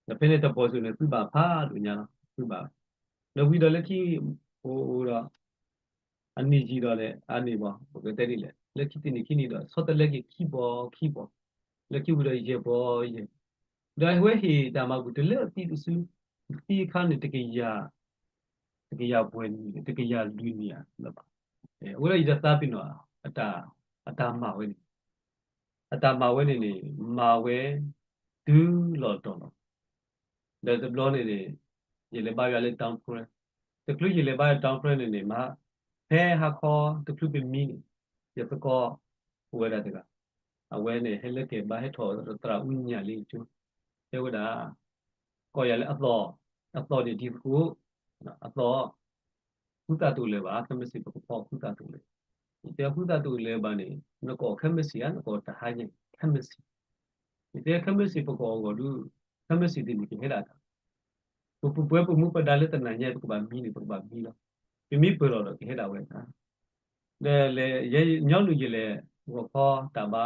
ဒီးဖဲန့ၣ်တဘီစ့ၢ်န့ၣ် သုဘၣ်ဖးဒိၣ်ညါလီၤ, သုဘၣ်, ဒီးဝံၤဒီးလၢခံ အိၣ်ဒီး အနံၣ်ယံာ်ဒီးလဲၣ် အန့ၣ်ဘၣ် ပကတဲဒ်လဲၣ် လၢခံတနံၣ်ခံနံၣ်ဒီး ဆီတလဲက့ၤခံဘီခံဘီ, လၢခံဝံၤဒီးယဲၢ်ဘီယဲၢ်, ဒီးအဝဲဟ့ၣ်တၢ်မၤဘူၣ်တလၢအသံတစု, အသံအခါန့ၣ် တကယၤ, တကယၤပှဲၤနံၣ် တကယၤလွံၢ်နံၣ်ဧါ, အဝဲဒၣ်ယတသးပ့ၤနီၣ် အတၢ်မၤဝဲန့ၣ်, အတၢ်မၤဝဲန့ၣ်န့ၣ် မၤဝဲ တုၤလီၤတီၤလီၤ. ဒီးတဘျီန့ၣ်န့ၣ် ယလဲၤဘါယွၤလၢ Downfirst, တချုးယလဲၤဘါယွၤ Downfirst န့ၣ်န့ၣ် မ့ၢ် ဖဲဟါခီတချုးပမံန့ၣ် ယသကိးအိၣ်ဝဲဒၣ်တဂၤ, အဝဲန့ၣ်ဟဲလၢကဟဲဘါဟဲထီၣ်သရၣ်အူညၣ်လံကၠိ, တဲဝဲဒၣ် ကိးယၤလၢအသီၣ်, အသီၣ်န့ၣ်ဒ်သကိး, အသီၣ် ဃုသးတအိၣ်လၢၤဘၣ်, ခဲမုၢ်ဆ့ၣ်ပကဖီဃုသးတအိၣ်လၢၤ, ယတဲဃုသးတအိၣ်လၢၤဘၣ်န့ၣ် နကအီၣ်ခဲမုၢ်ဆ့ၣ်ဧါ နကအီၣ်တဟါညါ ခဲမုၢ်ဆ့ၣ်, ယတဲခဲမုၢ်ဆ့ၣ်ပကအီၣ်ဂီၢ်ဒုး, ခဲမုၢ်ဆ့ၣ်တနံၤကဟဲဒၣ်တၢ် ပပှဲၤပမူပဒါလၢတနၤညါ ပကဘၣ်မံန့ၣ် ပကဘၣ်မံလီၤ. ပမ့ၢ်ပၢၢ်လီၤဒီးကဟဲဒၣ်ဝဲဒၣ်. ဒီးလဲၤ ယဲညီနုၢ်ယလဲၤဂီၤခီတၢ်ဘါ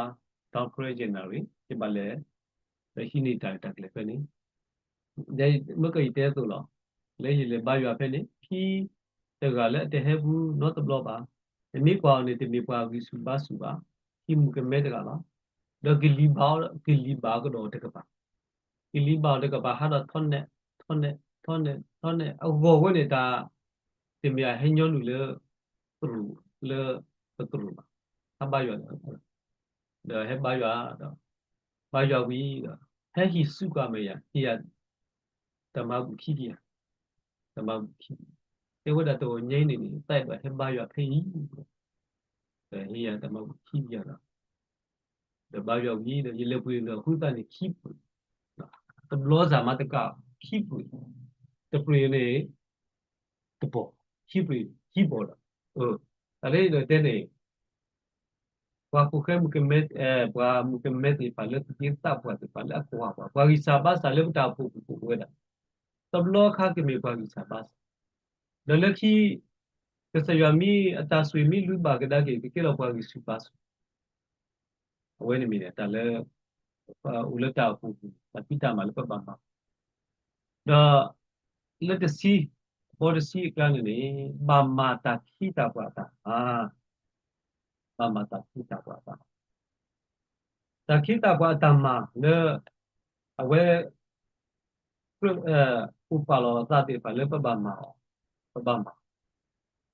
Downfirst January ယဘၣ်လဲၤ ဒီးဟံးန့ၢ်တၢ်တၢ်ကျဲၤဖဲန့ၣ် ဒီးမ့ၢ်ကယတဲအသိးလီၤ. လၢယလဲၤဘါယွၤဖဲန့ၣ် ဖံတဂၤလၢအတဟဲဘူးနီတဘျီဘၣ်. နမ့ၢ်ကွၢ်အီၤန့ၣ် တမ့ၢ်ပှၤဂံၢ်ဆူၣ်ဘါဆူၣ်ဘၣ်. ဟံးမုၣ်ကမဲတဂၤလီၤ. ဒီးကလံၤဘၣ်အီၤ, ကလံၤဘၣ်အီၤကဒီးတကပၤ. ကလံၤဘၣ်အီၤတကပၤ ဟးဒီးထီၣ်နဲၣ်, ထီၣ်နဲၣ်, ထီၣ်နဲၣ်, ထီၣ်နဲၣ် အဂီၢ်ဝဲန့ၣ်တၢ် တမ့ၢ်အဟဲညီနုၢ်လၢ သရူးလၢ ပသရူးဘၣ်. ဟးဘါယွၤလၢ ဒီးဟဲဘါယွၤဒီး ဘါယွၤဝံၤဒီး ဟဲဟ့ၣ်ဆူကွၢ်မဲာ်ယၤ ဟ့ၣ်ယၤ တၢ်မၤဘူၣ်ခံကယၤ, တၢ်မၤဘူၣ်ခံကယၤ, တဲဝဲဒၣ်တဂီၤညါအံၤန့ၣ်န့ၣ် သးအဲၣ်ဒိးဟဲဘါယွၤဖဲအံၤ, ဒီးဟ့ၣ်ယၤတၢ်မၤဘူၣ်ခံကယၤဒီး ဒီးဘါယွၤဝံၤဒီး ယလဲၤပှ့ၤဒီးဃုသးန့ၣ်ခံပှ့ၤ, တဘျီစၢ်မၤတကး ခံပှ့ၤ, တပှ့ၤန့ၣ် တဘီ, ခံပှ့ၤခံဘီဒီး, တၢ်လၢယဒိးတဲန့ၣ် ပှၤဖိၣ်ဃဲမုၣ်ကမဲ, ပှၤမုၣ်ကမဲသ့ၣ်တဖၣ်လၢ သူၣ်က့သးပှၢ်သ့ၣ်တဖၣ်လၢအကွၢ်ပှၤ, ပှၤဂံၢ်စၢ်ဘါစၢ်လၢပတၢ်အိၣ်ဖှိၣ်ပူၤအိၣ်ဝဲဒၣ်, တဘျီခါကမ့ၢ်ပှၤဂံၢ်စၢ်ဘါစၢ်, ဒီးလၢခံ ကစၢ်ယွၤမ့ၢ်အတၢ်ဆိၣ်ဂ့ၤမ့ၢ်လုၢ်ဘၣ်ကဒါက့ၤ ကကဲထီၣ်ပှၤဂံၢ်ဆူၣ်ဘါဆူၣ်, အဝဲန့ၣ်မ့ၢ်တၢ်လၢ အိၣ်လၢတၢ်အိၣ်ဖှိၣ်ပူၤ တၢ်ဖံးတၢ်မၤလၢပဘၣ်မၤ, ဒီးလၢတဆံ, ဘီတဆံအကျါန့ၣ်န့ၣ် ဘၣ်မၤတၢ်ခ့တၢ်ပှၤအတၢ်မၤ, ဘၣ်မၤတၢ်ခ့တၢ်ပှၤအတၢ်မၤ, တၢ်ခ့တၢ်ပှၤအတၢ်မၤလၢ အဝဲ အိၣ်ပာ်လီၤအသးသ့ၣ်တဖၣ်လၢပဘၣ်မၤအီၤ, ပဘၣ်မၤ,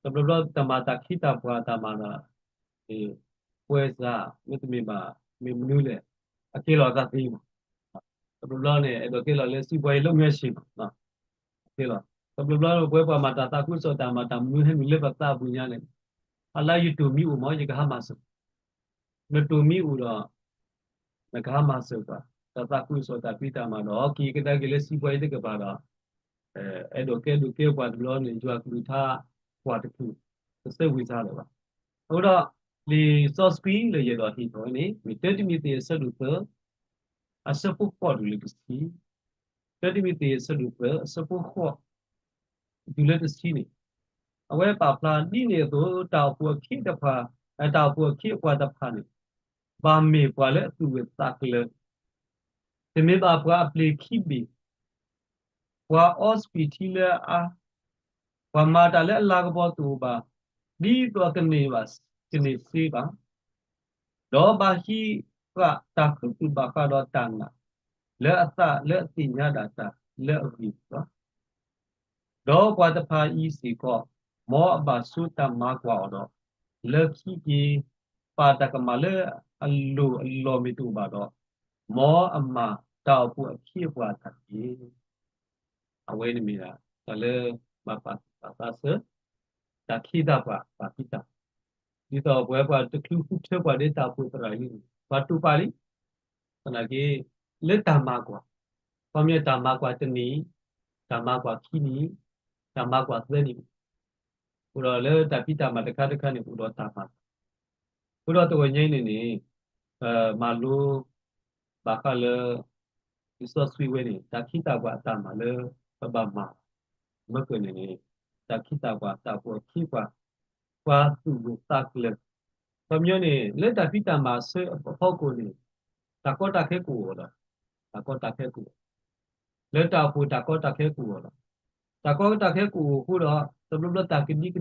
တဘျီဘျီတၢ်မၤတၢ်ခ့တၢ်ပှၤအတၢ်မၤဒီး ပွဲစား မ့တမ့ၢ်ဘၣ် မ့ၢ်မနုၤလဲၣ်, အကဲလီၤအသးသ့မး, တဘျီဘျီန့ၣ် အဲၣ်ဒိးကဲလီၤလၢ စီးပွားရေးလုပ်ငန်းရှင်မး, ကဲလီၤ, တဘျီဘျီပဝဲပှၤမၤတၢ်သးခုကစီၣ်တၢ်မၤတၢ်မနုၤဟဲနုာ်လၢပသးအပူၤညါန့ၣ်, အလါယတိၢ်မံအိၣ်မး ယကဟါမၢ်စၢၤ, နတိၢ်မံအိၣ်ဒီး နကဟါမၢ်စၢၤပှၤ, တၢ်သးခုကစီၣ်တၢ်ဖံးတၢ်မၤဒီး က့ၤကဒါက့ၤလၢ စီးပွားရေး တကပၤဒီး အဲၣ်ဒိးကဲဒိၣ်ကဲပှၤတဘျီန့ၣ် ယွၤကလုၢ်ကထါ ပှၤတဖု တစဲးဝံၤစါလၢၤဘၣ်. အဃိဒီး လံာ်စီဆှံလၢယအဲၣ်ဒိးဟ့ၣ်ထီၣ်ဝဲန့ၣ် မ့ၢ်တၢတံၤမသ့း အဆၢဒိၣ်သၢ အဆၢဖိဃိးတုၤလၢတဆံ, တၢတံၤမသ့း အဆၢဒိၣ်သၢ အဆၢဖိဃိး တုၤလၢတဆံန့ၣ်, အဝဲပာ်ဖျါဒ်န့ၣ်အသိး တၢ်အိၣ်ဖှိၣ်အခ့တဖၣ်, တၢ်အိၣ်ဖှိၣ်အခ့အပှၤတဖၣ်န့ၣ် ဘၣ်မ့ၢ်ပှၤလၢအသူၣ်ဂၢၢ်သးကျၢၤ, တမ့ၢ်ဘၣ်ပှၤအပျ့ၤခံဘ့ၣ်, ပှၤအီစပံးထံလၢအါ, ပှၤမၤတၢ်လၢအလၤကပီၤတအိၣ်ဘၣ်, ဒ်သိးအကန့ၢ်ဘၣ် ကန့ၢ်စ့ဘၣ် ဒီးဘၣ်ဟံးဃာ်တၢ်ဃုသူၣ်ဘၣ်ဃးဒီးတၢ်နာ် လၢအသးလၢအသ့ၣ်ညါဒၣ်တၢ်လၢအဂ့ၢ်န့ၣ်လီၤ. ဒီးပှၤတဖၣ်အံၤစ့ၢ်ကီး, မ်အဘၣ်ဆိတၢ်မၤကွၢ်အီၤဒီး, လၢခံက့ၤ ပာ်တၢ်ကမၣ်လၢအလိၤအလီၢ်မ့ၢ်တအိၣ်ဘၣ်ဒီး, မ်အမၤတၢ်အိၣ်ဖှိၣ်အခ့အပှၤအတၢ်တက့ၢ်. အဝဲန့ၣ်မ့ၢ်ဒၣ် တၢ်လၢဘၣ်ပာ်သူၣ်ပာ်သးစၢၤ တၢ်ခ့တၢ်ပှၤ တၢ်ဖံးတၢ်မၤ, ဒ်သိးပဝဲပှၤတချုးဃုထၢပှၤဒ်တၢ်အိၣ်ဖှိၣ်သရၣ်လံန့ၣ် ပှၤတူၢ်ပာ်လံ, သနာ်က့ လၢတၢ်မၤကွၢ်, ခီပညီတၢ်မၤကွၢ်တနံၤ, တၢ်မၤကွၢ်ခံနံၤ, တၢ်မၤကွၢ်သၢနံၤ, အဃိဒီးလၢတၢ်ဖံးတၢ်မၤတခါတခါန့ၣ် အိၣ်ဒီးတၢ်မၤကွၢ်, အဃိဒီးတဂီၤညါအံၤန့ၣ်န့ၣ် မၤလိ ဘၣ်ဃးလၢ လံာ်စီဆှံဝဲန့ၣ် တၢ်ခ့တၢ်ပှၤအတၢ်မၤလၢ ပဘၣ်မၤ မ့ၢ်ကန့ၣ်န့ၣ် တၢ်ခ့တၢ်ပှၤ တၢ်အိၣ်ဖှိၣ်အခ့အပှၤ ပှၤသူၣ်ဂၢၢ်သးကျၢၤ, ခီပညီန့ၣ် လၢတၢ်ဖံးတၢ်မၤအဆၢအဖီခိၣ်န့ၣ် တၢ်ကီတၢ်ခဲကအိၣ်ဒီး တၢ်ကီတၢ်ခဲကအိၣ်, လၢတၢ်အိၣ်ဖှိၣ်တၢ်ကီတၢ်ခဲကအိၣ်ဒီး တၢ်ကီတၢ်ခဲကအိၣ်အဃိဒီး တဘျီဘျီတၢ်ကဒံကဒါကအိၣ်ထီၣ်လၢတၢ်အိၣ်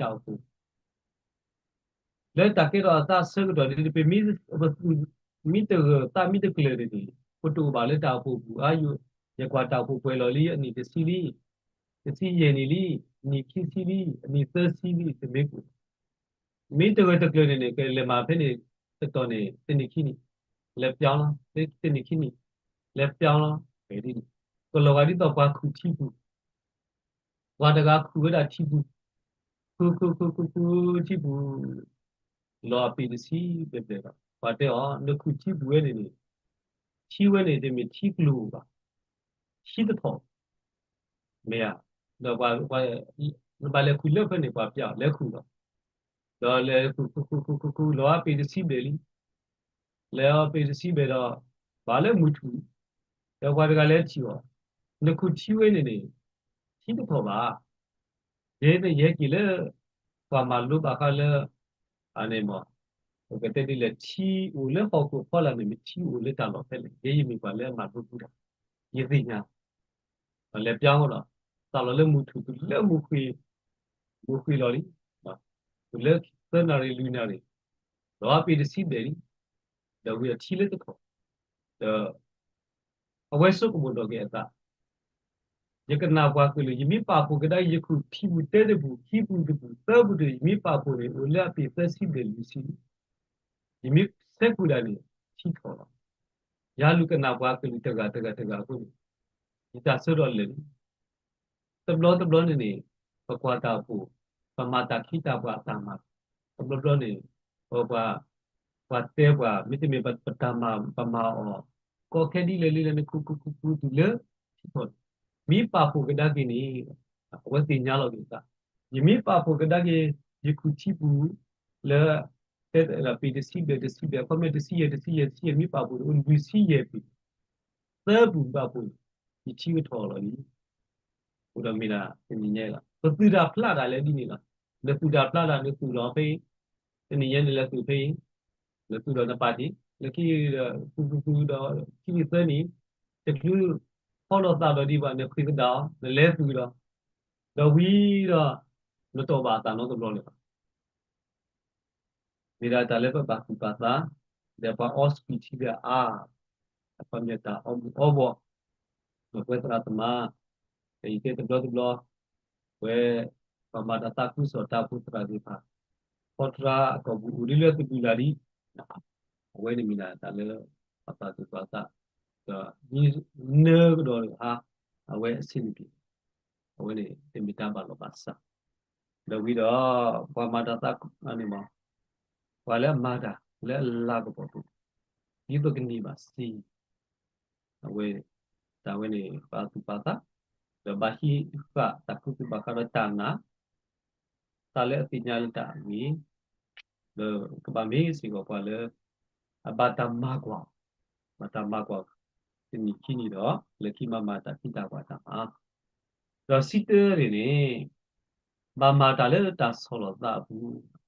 ဖှိၣ် လၢတၢ်ကဲထီၣ်အသးအဆၢကတီၢ်န့ၣ် ပမ့ၢ် မ့ၢ်တဂၢၢ်သးမ့ၢ်တကျၢၤန့ၣ်န့ၣ် ပတအိၣ်ဘၣ်လၢတၢ်အိၣ်ဖှိၣ်ပူၤအါယိာ်, ယကွၢ်တၢ်အိၣ်ဖှိၣ်ပှဲၤလီၤလံ အနံၣ်တဆံလံ, တဆံယဲၢ်နံၣ်လံ, အနံၣ်ခံဆံလံ, အနံၣ်သၢဆံလံ တမ့ၢ်ပူၤ, မ့ၢ်တဂၢၢ်တကျၢၤန့ၣ်န့ၣ် ကလဲၤမၤဖဲန့ၣ် တတီၤန့ၣ် တနံၣ်ခံနံၣ်, လဲၤပျီလီၤ, တနံၣ်ခံနံၣ်, လဲၤပျီလီၤ, ဖဲဒ်န့ၣ် ကလီၤဂာ်ဒ်သိးပှၤခူၣ်ထံပူၤ ပှၤတဂၤခူၣ်ဝဲဒၣ်ထံပူၤ, ခူၣ်ခူၣ်ခူၣ်ခူၣ်ခူၣ်ထံပူၤ, လီၤအပ့ၤတဆံဘျဲၣ်ဘျဲၣ်ဒီး ပှၤတဲအီၤ နခူၣ်ထံပူၤဝဲန့ၣ်န့ၣ်, ထံဝဲန့ၣ်တမ့ၢ်ထံကျိၤဘၣ်, ထံတထီၣ်, မ့ၢ်ဧါ, ဒီးပှၤ နဘၣ်လဲၤခူၣ်လၢဖဲန့ၣ် ပှၤပျီ လဲၤခူၣ်လီၤ, ဒီးလဲၤခူၣ်ခူၣ်ခူၣ်ခူၣ်ခူၣ်ခူၣ် လီၤအပ့ၤတဆံဘျဲၣ်လံ လဲၤအီၤပ့ၤတဆံဘျဲၣ်ဒီး ဘၣ်လၢမုၢ်ထူၣ်, ဒီးပှၤတဂၤလဲၤထံၣ်အီၤ, နခူၣ်ထံဝဲန့ၣ်န့ၣ် ထံတထီၣ်ဘၣ်, ယဲန့ၣ်ယဟဲက့ၤလၢ ပှၤမၤလိဘၣ်ဃးလၢ အန့ၣ်မး, ပကတဲဒ်လဲၣ် ထံအိၣ်လၢဟီၣ်ခိၣ်ဖီလာ်န့ၣ် မ့ၢ်ထံအိၣ်လၢတၢ်လီၢ်ဖဲလဲၣ်, ယဲယမ့ၢ်ပှၤလၢအမၤလိဃုာ်တၢ်, ယသ့ၣ်ညါ လဲၤပျီဒီး စးလီၤလၢမုၢ်ထူၣ်တုၤလၢမုၢ်ဃ့ၢ်, မုၢ်ဃ့ၢ်လီၤလံ, တုၤလၢသၢနၣ်ရံၣ်လွံၢ်နၣ်ရံၣ်, ဒီးအပ့ၤတဆံဘျဲၣ်လံ, ဒီးဝံၤအထံလၢတထီၣ်, ဒီး အဝဲဆိကမိၣ်ထီၣ်က့ၤအသး, ယကနၣ်ပှၤကလုာ် ယမ့ၢ်ပာ်ဖှိၣ်ကဒါက့ၤ ယခူၣ်ထံပူၤတဲတပူၤ ခံပူၤတပူၤ သၢပူၤတပူၤ ယမ့ၢ်ပာ်ဖှိၣ်န့ၣ် အိၣ်လၢအပ့ၤသၢဆံဘျဲၣ်လွံၢ်ဆံ, ယမ့ၢ်ဆဲးခူၣ်ဒၣ်န့ၣ် ထံထီၣ်လီၤ. ယလူၤကနၣ်ပှၤကလုာ်တဂၤတဂၤတဂၤအဃိန့ၣ် ယတၢ်ဆၢထီၣ်လၢာ်လံ. တဘျီတဘျီန့ၣ်န့ၣ် ပကွၢ်တၢ်အိၣ်ဖှိၣ်, ပမၤတၢ်ခ့တၢ်ပှၤအတၢ်မၤ, တဘျီဘျီန့ၣ် ပ ပှၤတဲပှၤ မ့တမ့ၢ်ပတၢ်မၤပမၤအီၤ, ကီခဲဒ်လဲၣ်လံလဲၣ်န့ၣ် ခူခူခူခူတုၤလၢထံထီၣ်န့ၣ်, မ့ၢ်ပာ်ဖှိၣ်ကဒါက့ၤန့ၣ် အဝဲသ့ၣ်ညါလီၤက့ၤအသး, ယမ့ၢ်ပာ်ဖှိၣ်ကဒါက့ၤ ယခူၣ်ထံပူၤ လၢ တဲပ့ၤတဆံဘျဲၣ်တဆံဘျဲၣ် အခီပညီတဆံယဲၢ် တဆံယဲၢ် တဆံယဲၢ် မ့ၢ်ပာ်ဖှိၣ်န့ၣ် အိၣ်လွံၢ်ဆံယဲၢ်ပ့ၤ, သၢပူၤပာ်ဖှိၣ်န့ၣ် ယထံကထီၣ်လီၤလံ. အဃိဒီးမ့ၢ်ဒၣ်တနံၤညါအံၤလီၤ. ပသုးတၢ်ဖျါဒၣ်လဲာ်ဒ်န့ၣ်လီၤ. နသုးတၢ်ဖျါဒၣ် နသုးလီၤဖဲအံၤ, တနံၤညါနလဲၤသုးဖဲအံၤ, နသုးဒီးနပာ်တ့ၢ်, လၢခံဒီး သုးသုးသုးဒီး ခံနံၣ်သၢနံၣ်, တချုးဖီဒီးသးဒီးဒံးဘၣ် နဖှံသဒၣ်အီၤ နလဲၤသုးဒီး, ဒီးဝံၤဒီး နတအီၣ်ဘၣ်အသးနီတဘျီလၢၤဘၣ်. မ့ၢ်ဒၣ်တၢ်လၢပဘၣ်သူၣ်ပာ်သး, ဒီးပှၤအီစပံးထံဒီးအါ, အခီပညီတၢ်အီဘူၣ်အီဘီၣ်, ဒီးပဝဲသရၣ်သမါ, ဒီးယတဲတဘျီတဘျီ, ပဝဲ, ပှၤမၤတၢ်သးခုကစီၣ်တၢ်အိၣ်ဖှိၣ်သရၣ်သ့ၣ်တဖၣ်, ခီတရါအကီၢ်ပူၤအိၣ်ဒ်လၢသဘံၣ်လၢ်လံ, အဝဲန့ၣ်မ့ၢ်ဒၣ်တၢ်လၢ ပှၤပာ်သူၣ်ပာ်သး, ဒီးမ့ၢ်နၢကဒီးတဟါ, အဝဲအဆင်တပြေ, အဝဲန့ၣ်တမ့ၢ်တၢ်ဘၣ်လီၤဘၣ်စး, ဒီးဝံၤဒီး, ပှၤမၤတၢ်သး, န့ၣ်မ့ၢ်, ပှၤလၢအမၤတၢ်လၢအလၤကပီၤပူၤ, ဒ်သိးကန့ၢ်ဘၣ်စ့, အဝဲ, တၢ်ဝဲန့ၣ် ပာ်သူၣ်ပာ်သး, ဒီးဘၣ်ဟံးဃာ်တၢ်ခူသူၣ်ဘၣ်ဃးဒီးတၢ်နာ် တၢ်လၢအသ့ၣ်ညါလၢတၢ်အဂ့ၤ, ဒီးကဘၣ်မ့ၢ်စ့ၢ်ကီးပှၤလၢ အဘၣ်တၢ်မၤကွၢ်, ဘၣ်တၢ်မၤကွၢ်, တနံၤခံနံၤဒီး လၢခံမၤမၤတၢ်ဖံးတၢ်ပှၢ်တၢ်မၤ, ဒီးဆံတၢန့ၣ်န့ၣ်, ဘၣ်မၤတၢ်လၢတၢ်ဆီၣ်လီၤသးအပူၤ,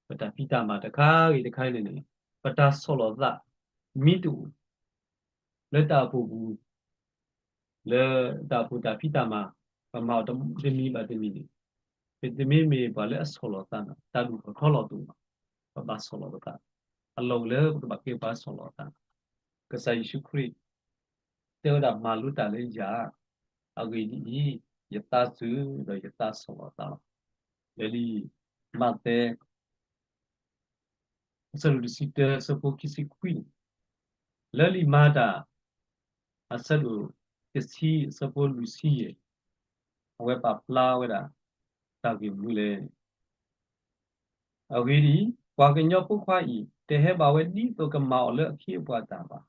ပတၢ်ဖံးတၢ်မၤတခါဂ့ၤတခါန့ၣ်န့ၣ်, ပတၢ်ဆီၣ်လီၤသး, မ့ၢ်တအိၣ် လၢတၢ်အိၣ်ဖှိၣ်ပူၤ, လၢတၢ်အိၣ်ဖှိၣ်တၢ်ဖံးတၢ်မၤ, ပမၤအီၤတနံၤဘၣ်တနံၤန့ၣ်, ပတမ့ၢ်မ့ၢ်ပှၤလၢအဆီၣ်လီၤသးန့ၣ် တၢ်ဒူၣ်ထီၣ်ထီလီၤတအိၣ်ဘၣ်, ပဘၣ်ဆီၣ်လီၤပသး, အလီၢ်အိၣ်လၢပကဘၣ်ကဲပှၤဆီၣ်လီၤသး, ကစၢ်ယ့ၣ်ၡူးခရံာ် တဲဝဲဒၣ်မၤလိတၢ်လၢယၤ, အဂ့ၢ်ဒ်အံၤ, ယသးစူၤဒီးယသးဆီၣ်လီၤသးလီၤ, လၢလံာ်မးသဲ အဆၢဒိၣ်တဆံတၢ အဆၢဖိခံဆံခွံန့ၣ်, လၢလံာ်မၤတၢ် အဆၢဒိၣ်တဆံ အဆၢဖိလွံၢ်ဆံယဲၢ်, အဝဲပာ်ဖျါဝဲဒၣ် တၢ်ဂ့ၢ်မနုၤလဲၣ်န့ၣ်, အဂ့ၢ်ဒ်အံၤ, ပှၤကညီဖိခွါအံၤ တဟဲဘၣ်ဝဲဒ်သိးကမၤအီၤလၢအခ့အပှၤတၢ်ဘၣ်,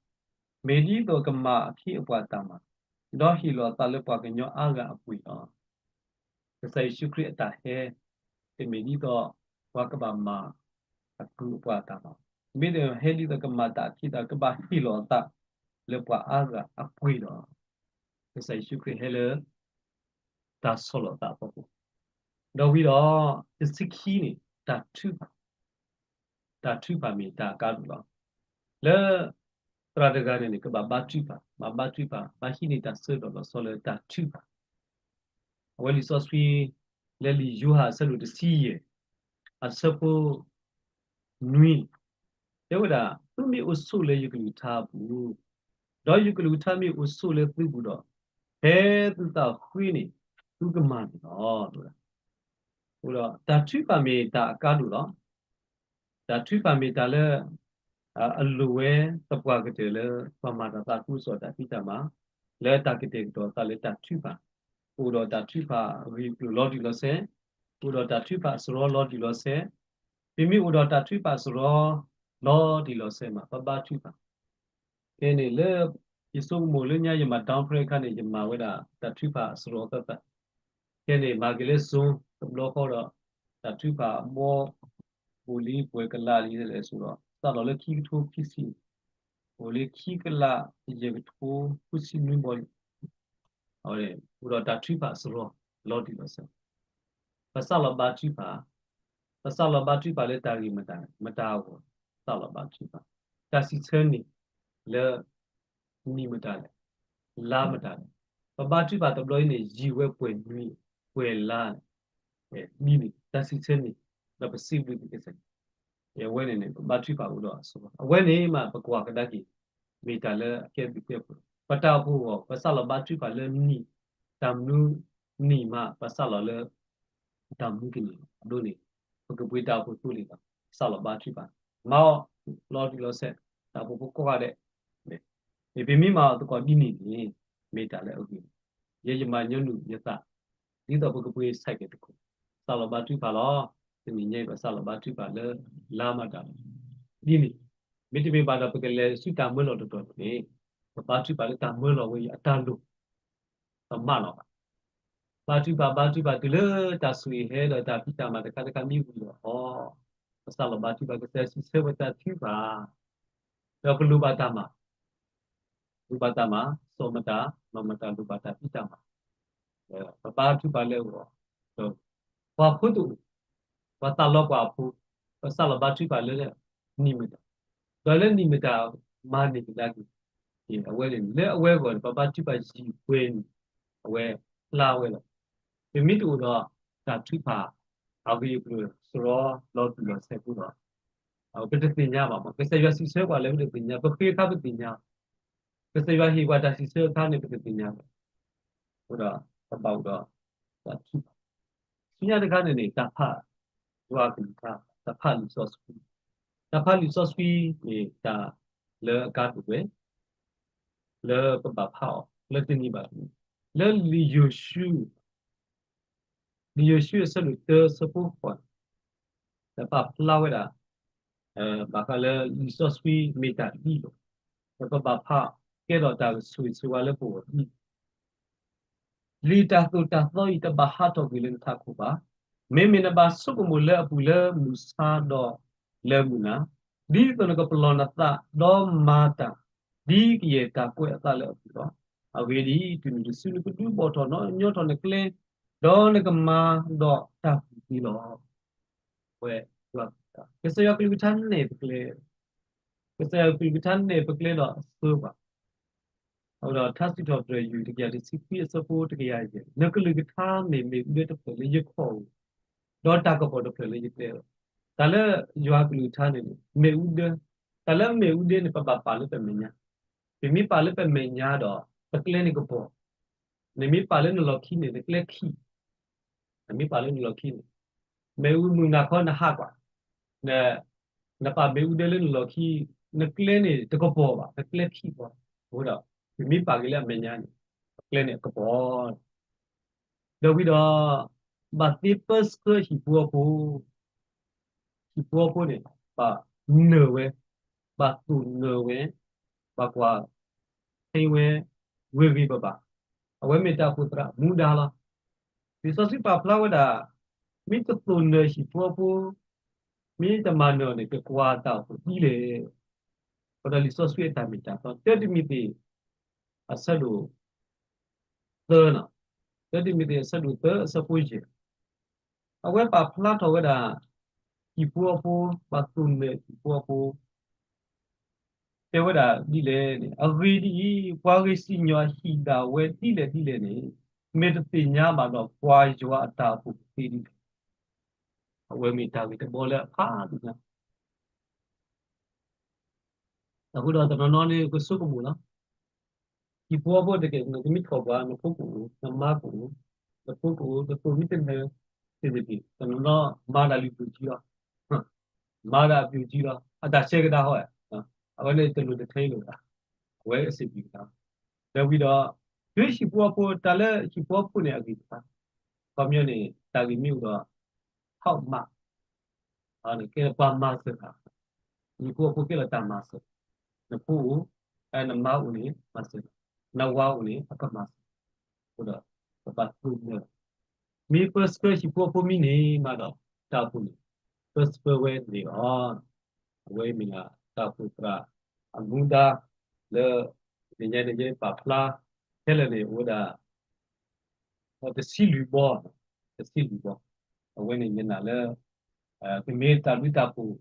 မ့ၢ်ဒ်သိးကမၤအခ့အပှၤတၢ်မၤ, ဒီးဟ့ၣ်လီၤအသးလၢပှၤကညီအါဂၤအပှ့ၤလီၤ. ကစၢ်ယ့ၣ်ၡူးခရံာ်အတၢ်ဟဲ တမ့ၢ်ဒ်သိး ပှၤကဘၣ်မၤအကုၢ်အပှၤအတၢ်ဘၣ်, မ့ၢ်တဟဲဒ်သိးကမၤတၢ်အခ့အပှၤ ကဘၣ်ဟ့ၣ်လီၤအသးလၢပှၤအါဂၤအပှ့ၤလီၤ. ကစၢ်ယ့ၣ်ၡူးခရံာ်ဟဲလၢ တၢ်ဆီၣ်လီၤသးအဖီခိၣ်, ဒီးဝံၤဒီး တဆံခံန့ၣ် တၢ်ထုကဖၣ် တၢ်ထုကဖၣ်မ့ၢ်တၢ်အကါဒိၣ်လီၤ. လၢ သရၣ်တဂၤန့ၣ်န့ၣ် ကဘၣ်ဘါထုကဖၣ်, ဘၣ်ဘါထုကဖၣ်, ဘၣ်ဟံးန့ၢ်တၢ်ဆၢကတီၢ်လီၤဆီလၢတၢ်ထုကဖၣ်. အဝဲလံာ်စီဆှံ လၢလံာ်ယိၤဟၣ်အဆၢဒိၣ်တဆံယဲၢ် အဆၢဖိ နွံ, တဲဝဲဒၣ် သုမ့ၢ်အိၣ်ဆိးလၢယကလုၢ်ကထါအပူၤ, ဒီးယကလုၢ်ကထါမ့ၢ်အိၣ်ဆိးလၢသုပူၤဒီး, ဖဲသုသးဃ့န့ၣ် သုကမၤန့ၣ်လီၤ. အဃိဒီး တၢ်ထုကဖၣ်မ့ၢ်တၢ်အကါဒိၣ်လီၤ. တၢ်ထုကဖၣ်မ့ၢ်တၢ်လၢ အလိၣ်ဝဲသပှၢ်ကတၢၢ်လၢ ပှၤမၤတၢ်သးခုကစီၣ်တၢ်ဖံးတၢ်မၤ, လၢတၢ်ကတဲာ်ကတီၤသးလၢတၢ်ထုကဖၣ်, ပအိၣ်ဒီးတၢ်ထုကဖၣ်အဂ့ၢ်အကျိၤလီၤတံၢ်လီၤဆဲး, ပအိၣ်ဒီးတၢ်ထုကဖၣ်အစရီလီၤတံၢ်လီၤဆဲး, ပမ့ၢ်အိၣ်ဒီးတၢ်ထုကဖၣ်အစရီ လီၤတံၢ်လီၤဆဲးမး ပဘါထုကဖၣ် ခဲန့ၣ်လၢ ယဆိကမိၣ်လၢညါယမၤ down prayer အခါန့ၣ် ယမၤဝဲဒၣ်တၢ်ထုကဖၣ်အစရီသၢသၢ, ခဲန့ၣ် မၤက့ၤလၢ Zoom တဘျီဃီဒီး တၢ်ထုကဖၣ်အဘီ အိၣ်လံပှဲၤကလးလံလဲၣ်ဆိဒီး စးထီၣ်လၢခံကထိခံဆံ, အိၣ်လံခံကလးယဲၢ်ကထိဃုဆံနွံဘီလံ, အဝဲအိၣ်ဒီးတၢ်ထုကဖၣ်အစရီ လီၤတံၢ်လီၤဆဲး ပစးလီၤဘါထုကဖၣ်, ပစးလီၤဘါထုကဖၣ်လၢတၢ်ဂ့ၢ်မတၤ, မတၤအဂီၢ်, စးလီၤဘါထုကဖၣ်, တၢ်စံးဆၢန့ၣ် လၢ နံၣ်မတၤလဲၣ်, လါမတၤလဲၣ်, ပဘါထုကဖၣ်တဘျီအံၤန့ၣ် ယံာ်ဝဲပှဲၤနွံ, ပှဲၤလါလဲၣ်, ဒ်န့ၣ် တၢ်စံးဆၢန့ၣ် ဒီးပစံးဘျုးကစၢ်ယွၤ, အဝဲန့ၣ်န့ၣ် ပဘါထုကဖၣ်အိၣ်ဒီးအစရီ, အဝဲန့ၣ်မး ပကွၢ်ကဒါက့ၤ မ့ၢ်တၢ်လၢအကဲဘျုးကဲဖှိၣ်, ပတၢ်အိၣ်ဖှိၣ်အဂီၢ် ပစးလီၤဘါထုကဖၣ်လၢနံၣ်, တၢ်မနုၤနံၣ်မး ပစးလီၤလၢ တၢ်မနုၤကနံၣ်အဒိန့ၣ်, ပကပှ့ၤတၢ်အိၣ်ဖှိၣ်သိလ့ၣ်လီၤ, စးလီၤဘါထုကဖၣ်, မၤအီၤ လီၤတံၢ်လီၤဆဲး, တၢ်အိၣ်ဖှိၣ်ဖိကိးဂၤဒဲး, မ့ၢ်ပမ့ၢ်မၤအီၤသကိးဒ်န့ၣ်န့ၣ်, မ့ၢ်တၢ်လၢအဂ့ၤ, ယဲယမၤညီနုၢ်ယသး, ဒ်သိးပကပှ့ၤဆဲးကဲတခိၣ်, စးလီၤဘါထုကဖၣ်လီၤ, တနံၤညါအံၤ ပစးလီၤဘါထုကဖၣ်လၢ လါမတၤ ဒ်န့ၣ်, မ့တမ့ၢ်ဘၣ်ဒီး ပကလဲၤဆူတၢ်မၢလီၤတတီၤန့ၣ်, ပဘါထုကဖၣ်လၢတၢ်မၢလီၤဝဲအံၤ အတၢ်လိၣ် ပမၢလီၤဘၣ်, ဘါထုကဖၣ် ဘါထုကဖၣ်တုၤလၢတၢ်ဆိၣ်ဂ့ၤဟဲဒီးတၢ်ဖံးတၢ်မၤတခါတခါမ့ၢ်ဝံၤဒီးအီၤ, ပစးလီၤဘါထုကဖၣ် ကစၢ်စံးဆၢပတၢ်ထုကဖၣ်, ဒီးပလိၣ်ဘၣ်တၢ်မၤ လိၣ်ဘၣ်တၢ်မၤ, စီၤမတၤ နီၢ်မတၤလိၣ်ဘၣ်တၢ်ဖံးတၢ်မၤ, ပဘါထုကဖၣ်လၢအဂီၢ်, ဒီးပှၤဖိတအိၣ်, ပှၤသးလီပှၤအဖိ, ပစးလီၤဘါထုကဖၣ်လၢ နံၣ်မတၤ, ဒီးလၢနံၣ်မတၤမၤန့ၢ်ကဒါက့ၤ, အဝဲန့ၣ် လၢအဝဲအဂီၢ်န့ၣ် ပဘါထုကဖၣ်ယံာ်ပှဲၤနံၣ်, အဝဲဖျါဝဲလီၤ. ပမ့ၢ်တအိၣ်ဒီးတၢ်ထုကဖၣ် အဂ့ၢ်အကျိၤစရီလီၤတံၢ်လီၤဆဲးအဃိဒီး ပတသ့ၣ်ညါဘၣ်မး, ကစၢ်ယွၤစံးဆၢပှၤလၢပတသ့ၣ်ညါ, ပဃ့အခါပသ့ၣ်ညါ, ကစၢ်ယွၤဟ့ၣ်ပှၤတၢ်စံးဆၢအခါန့ၣ် ပတသ့ၣ်ညါဘၣ်. အဃိဒီး ပဘၣ်အိၣ်ဒီးတၢ်ထံၣ်ဘၣ်. ဆူညါတခါန့ၣ်န့ၣ် တၢ်ဖးယွၤအကလုၢ်ကထါ, တၢ်ဖးလံာ်စီဆှံ, တၢ်ဖးလံာ်စီဆှံန့ၣ် တၢ်လၢအကါဒိၣ်ဝဲ လၢပဘၣ်ဖးအီၤလၢတနံၤဘၣ်တနံၤ, လၢလံာ်ယိၤၡူ, လံာ်ယိၤၡူအဆၢဒိၣ်တၢ အဆၢဖိဃိးန့ၣ် ပာ်ဖျါဝဲဒၣ် ဘၣ်ဃးလၢလံာ်စီဆှံမ့ၢ်တၢ်ဒ်လဲၣ်, ဒီးပဘၣ်ဖးကဲထီၣ်တၢ်ဆိၣ်ဂ့ၤဆိၣ်ဝါလၢပဂီၢ်ဒ်လဲၣ်. လံာ်တၢ်သိၣ်တၢ်သီအံၤတဘၣ်ဟးထီၣ်ကွံာ်လၢနထးခိၣ်ဘၣ်. မ့မ့ၢ်နဘၣ်ဆိကမိၣ်လၢအပူၤလၢမုၢ်ဆါဒီးလၢမုၢ်နၤ, ဒ်သိးနကပလီၢ်နသးဒီးမၤတၢ် ဒ်ကယဲၢ်တၢ်ကွဲးအသးလၢအပူၤလီၤ. အဂ့ၢ်ဒ်အံၤ, တုၤနုၤတစုနကဒုးဘီၣ်ထီၣ်နီၣ်ညီထီၣ်နကျဲ, ဒီးနကမၤဒီးတၢ်ကူၣ်သ့လီၤ. ဝဲ, ကစၢ်ယွၤကလုၢ်ကထါနဲၣ်ပကျဲ, ကစၢ်ယွၤကလုၢ်ကထါနဲၣ်ပကျဲဒီးအစၢပှၤ အဃိဒီးထါစံးထီၣ်ပတြၢၤ ယုၢ်တကယၤတဆံခွံ အဆၢဖိတကယၤယဲၢ်, နကလုၢ်ကထါန့ၣ်မ့ၣ်အူဒၢတဖျၢၣ်လၢယခီၣ်အူ, ဒီးတၢ်ကပီၤတဖျၢၣ်လၢယကျဲလီၤ. တၢ်လၢယွၤကလုၢ်ကထါန့ၣ်န့ၣ် မ့ၣ်အူဒၢ, တၢ်လၢမ့ၣ်အူဒၢန့ၣ် ပဘၣ်ပာ်လၢပမဲာ်ညါ, ပမ့ၢ်ပာ်လၢပမဲာ်ညါဒီး ပကျဲန့ၣ်ကပီၤ, နမ့ၢ်ပာ်လၢနလီၢ်ခံန့ၣ် နကျဲခံ နမ့ၢ်ပာ်လၢနလီၢ်ခံန့ၣ်, မ့ၣ်အူမုၢ်နၤခီနဟးကွၢ်, နပာ်မ့ၣ်အူဒၢလၢနလီၢ်ခံ, နကျဲန့ၣ်တကပီၤဘၣ်, နကျဲခံပီၤ, အဃိဒီး ပမ့ၢ်ပာ်က့ၤလၢအမဲာ်ညါန့ၣ် ပကျဲန့ၣ်အကပီၤ ဒီးဝံၤဒီး ဘၣ်သ့ပၢဆှၢဟံၣ်ဖိဃီဖိ, ဟံၣ်ဖိဃီဖိန့ၣ် ဘၣ်နၢၤဝဲ, ဘၣ်သိၣ်နၢၤဝဲ, ဘၣ်ကွၢ်ထံဝဲ, ဂ့ၤဂ့ၤဘၣ်ဘၣ်, အဝဲမ့ၢ်တၢ်အိၣ်ဖှိၣ်သရၣ်မူဒါလီၤ. လံာ်စီဆှံပာ်ဖျါဝဲဒၣ်, မ့ၢ်တသိၣ်နၢၤဟံၣ်ဖိဃီဖိ, မ့ၢ်တမၤနၢၤန့ၣ် ကကွၢ်တၢ်အိၣ်ဖှိၣ်ဒ်လဲၣ်. အဃိဒီးလံာ်စီဆှံအတၢ်မ့ၢ်တၢ်တီ, တၢတံၤမသ့း အဆၢဒိၣ် သၢ, တၢတံၤမသ့း အဆၢဒိၣ်သၢ အဆၢဖိယဲၢ်, အဝဲပာ်ဖျါထီၣ်ဝဲဒၣ် ဟံၣ်ဖိဃီဖိ, ဘၣ်သိၣ်နၢၤဟံၣ်ဖိဃီဖိ, တဲဝဲဒၣ်ဒ်လဲၣ်န့ၣ်, အဂ့ၢ်ဒ်အံၤ, ပှၤဂ့ၤစံၣ်ညီၣ်ဟံၣ်ဒၣ်ဝဲဒ်လဲၣ်ဒ်လဲၣ်န့ၣ်, မ့ၢ်တသ့ၣ်ညါဘၣ်ဒီးပှၤယွၤအတၢ်အိၣ်ဖှိၣ်ကသ့ဒ်လဲၣ်. အဝဲမ့ၢ်တၢ်ဂ့ၢ်တဘီလၢအဖးဒိၣ်ညါ အဃိဒီးတနီၤနီၤန့ၣ် ကဆိကမိၣ်လီၤ. ဟံၣ်ဖိဃီဖိတက့ၢ်, နကမ့ၢ်ထီၣ်ပှၤ နဖိကအိၣ်, နမါကအိၣ်, နဖိကအိၣ်, နသိၣ်မ့ၢ်တနၢၤသ့ၣ်တက့ၢ်, တနီၤနီၤမၤဒၣ်လံာ်ပျိၢ်ကံလီၤ, မၤဒၣ်အပျိၢ်ကံလီၤ, အတၢ်ဆဲးကဒါဟီ, အဝဲန့ၣ်တလိၣ်တထဲလိာ်ဘၣ်, အဝဲအစ့ၢ်ကီးကဒါ, ဒီးဝံၤဒီး တုၤဟံၣ်ဖိဃီဖိ တၢ်လၢဟံၣ်ဖိဃီဖိန့ၣ်အဂ့ၢ်တခါ, ခီပညီန့ၣ် တၢ်ဂ့ၢ်မ့ၢ်အိၣ်ဒီး ဟီၣ်မး ကဲပှၤမၤစၢၤတၢ်, ဟံၣ်ဖိဃီဖိကဲလီၤတၢ်မၤစၢၤ, နဖိအိၣ်, နမါအိၣ်န့ၣ် မၤစၢၤ, နဝၤအိၣ်န့ၣ် အကမၤစၢၤ, အဃိဒီး ပဘၣ်သိၣ်နၢၤ, မ့ၢ်ပၢဆှၢဟံၣ်ဖိဃီဖိမ့ၢ်န့ၢ်မးဒီး တၢ်အိၣ်ဖှိၣ်န့ၣ် ပၢဆှၢဝဲန့ၣ်လီၤ. အဝဲမ့ၢ်ဒၣ်တၢ်အိၣ်ဖှိၣ်သရၣ်အမူဒါလၢ တနံၤညါန့ၣ် ယပာ်ဖျါခဲလၢာ်န့ၣ် အိၣ်ဝဲဒၣ် တဆံလွံၢ်ဘီ, တဆံလွံၢ်ဘီ, အဝဲန့ၣ်ယနာ်လၢ တမ့ၢ်တၢ်ဘျုးတၢ်ဖှိၣ်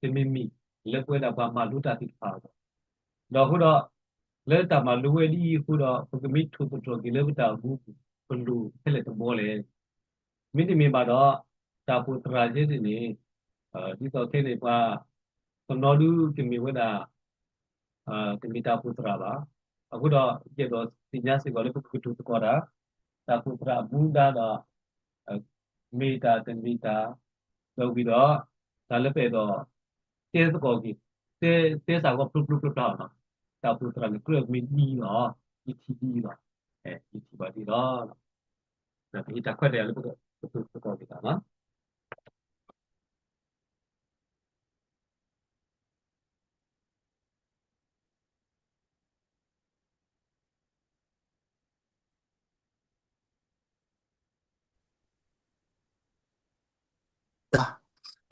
တမံၤမံၤ လၢပဝဲဒၣ်ပှၤမၤလိတၢ်သ့ၣ်တဖၣ်အဂီၢ်, ဒီးအဃိဒီး လၢတၢ်မၤလိဝဲဒ်အံၤအဃိဒီး ပကမ့ၢ်ထိၣ်သတြီၤက့ၤလၢပတၢ်အိၣ်မူပူၤ ပလိၣ်ဖဲလဲၣ်တဘီလဲၣ်. မ့တမ့ၢ်ဘၣ်ဒီး တၢ်အိၣ်ဖှိၣ်သရၣ်ယဲန့ၣ်န့ၣ် ဒ်သိးခဲန့ၣ် ပှၤတနီၤဒုးကမ့ၢ်ဝဲဒၣ် တမ့ၢ်တၢ်အိၣ်ဖှိၣ်သရၣ်ဘၣ်. အဃိဒီး ယအဲၣ်ဒိးသ့ၣ်ညါစ့ၢ်ကီးလၢပကကတိၤသကိးတၢ် တၢ်အိၣ်ဖှိၣ်သရၣ်အမူဒါဒီး မ့ၢ်တၢ်တမ့ၢ်တၢ်, ဒီးဝံၤဒီး တၢ်လၢပအဲၣ်ဒိး တဲသကိးက့ၤ, တဲ တဲစ့ၢ်ကီးဖျိဖျိဖျါဖျါအီၤနီၤ, တၢ်အိၣ်ဖှိၣ်သရၣ်န့ၣ် ကြၢးမ့ၢ်ဒ်အံၤလီၤ, ယထံၣ်ဒ်အံၤလီၤ, ယထံၣ်ဘၣ်ဒ်အံၤလီၤ. ပဟ့ၣ်တၢ်ခွဲးတၢ်ယာ်လၢပကကတိၤသကိးက့ၤတၢ်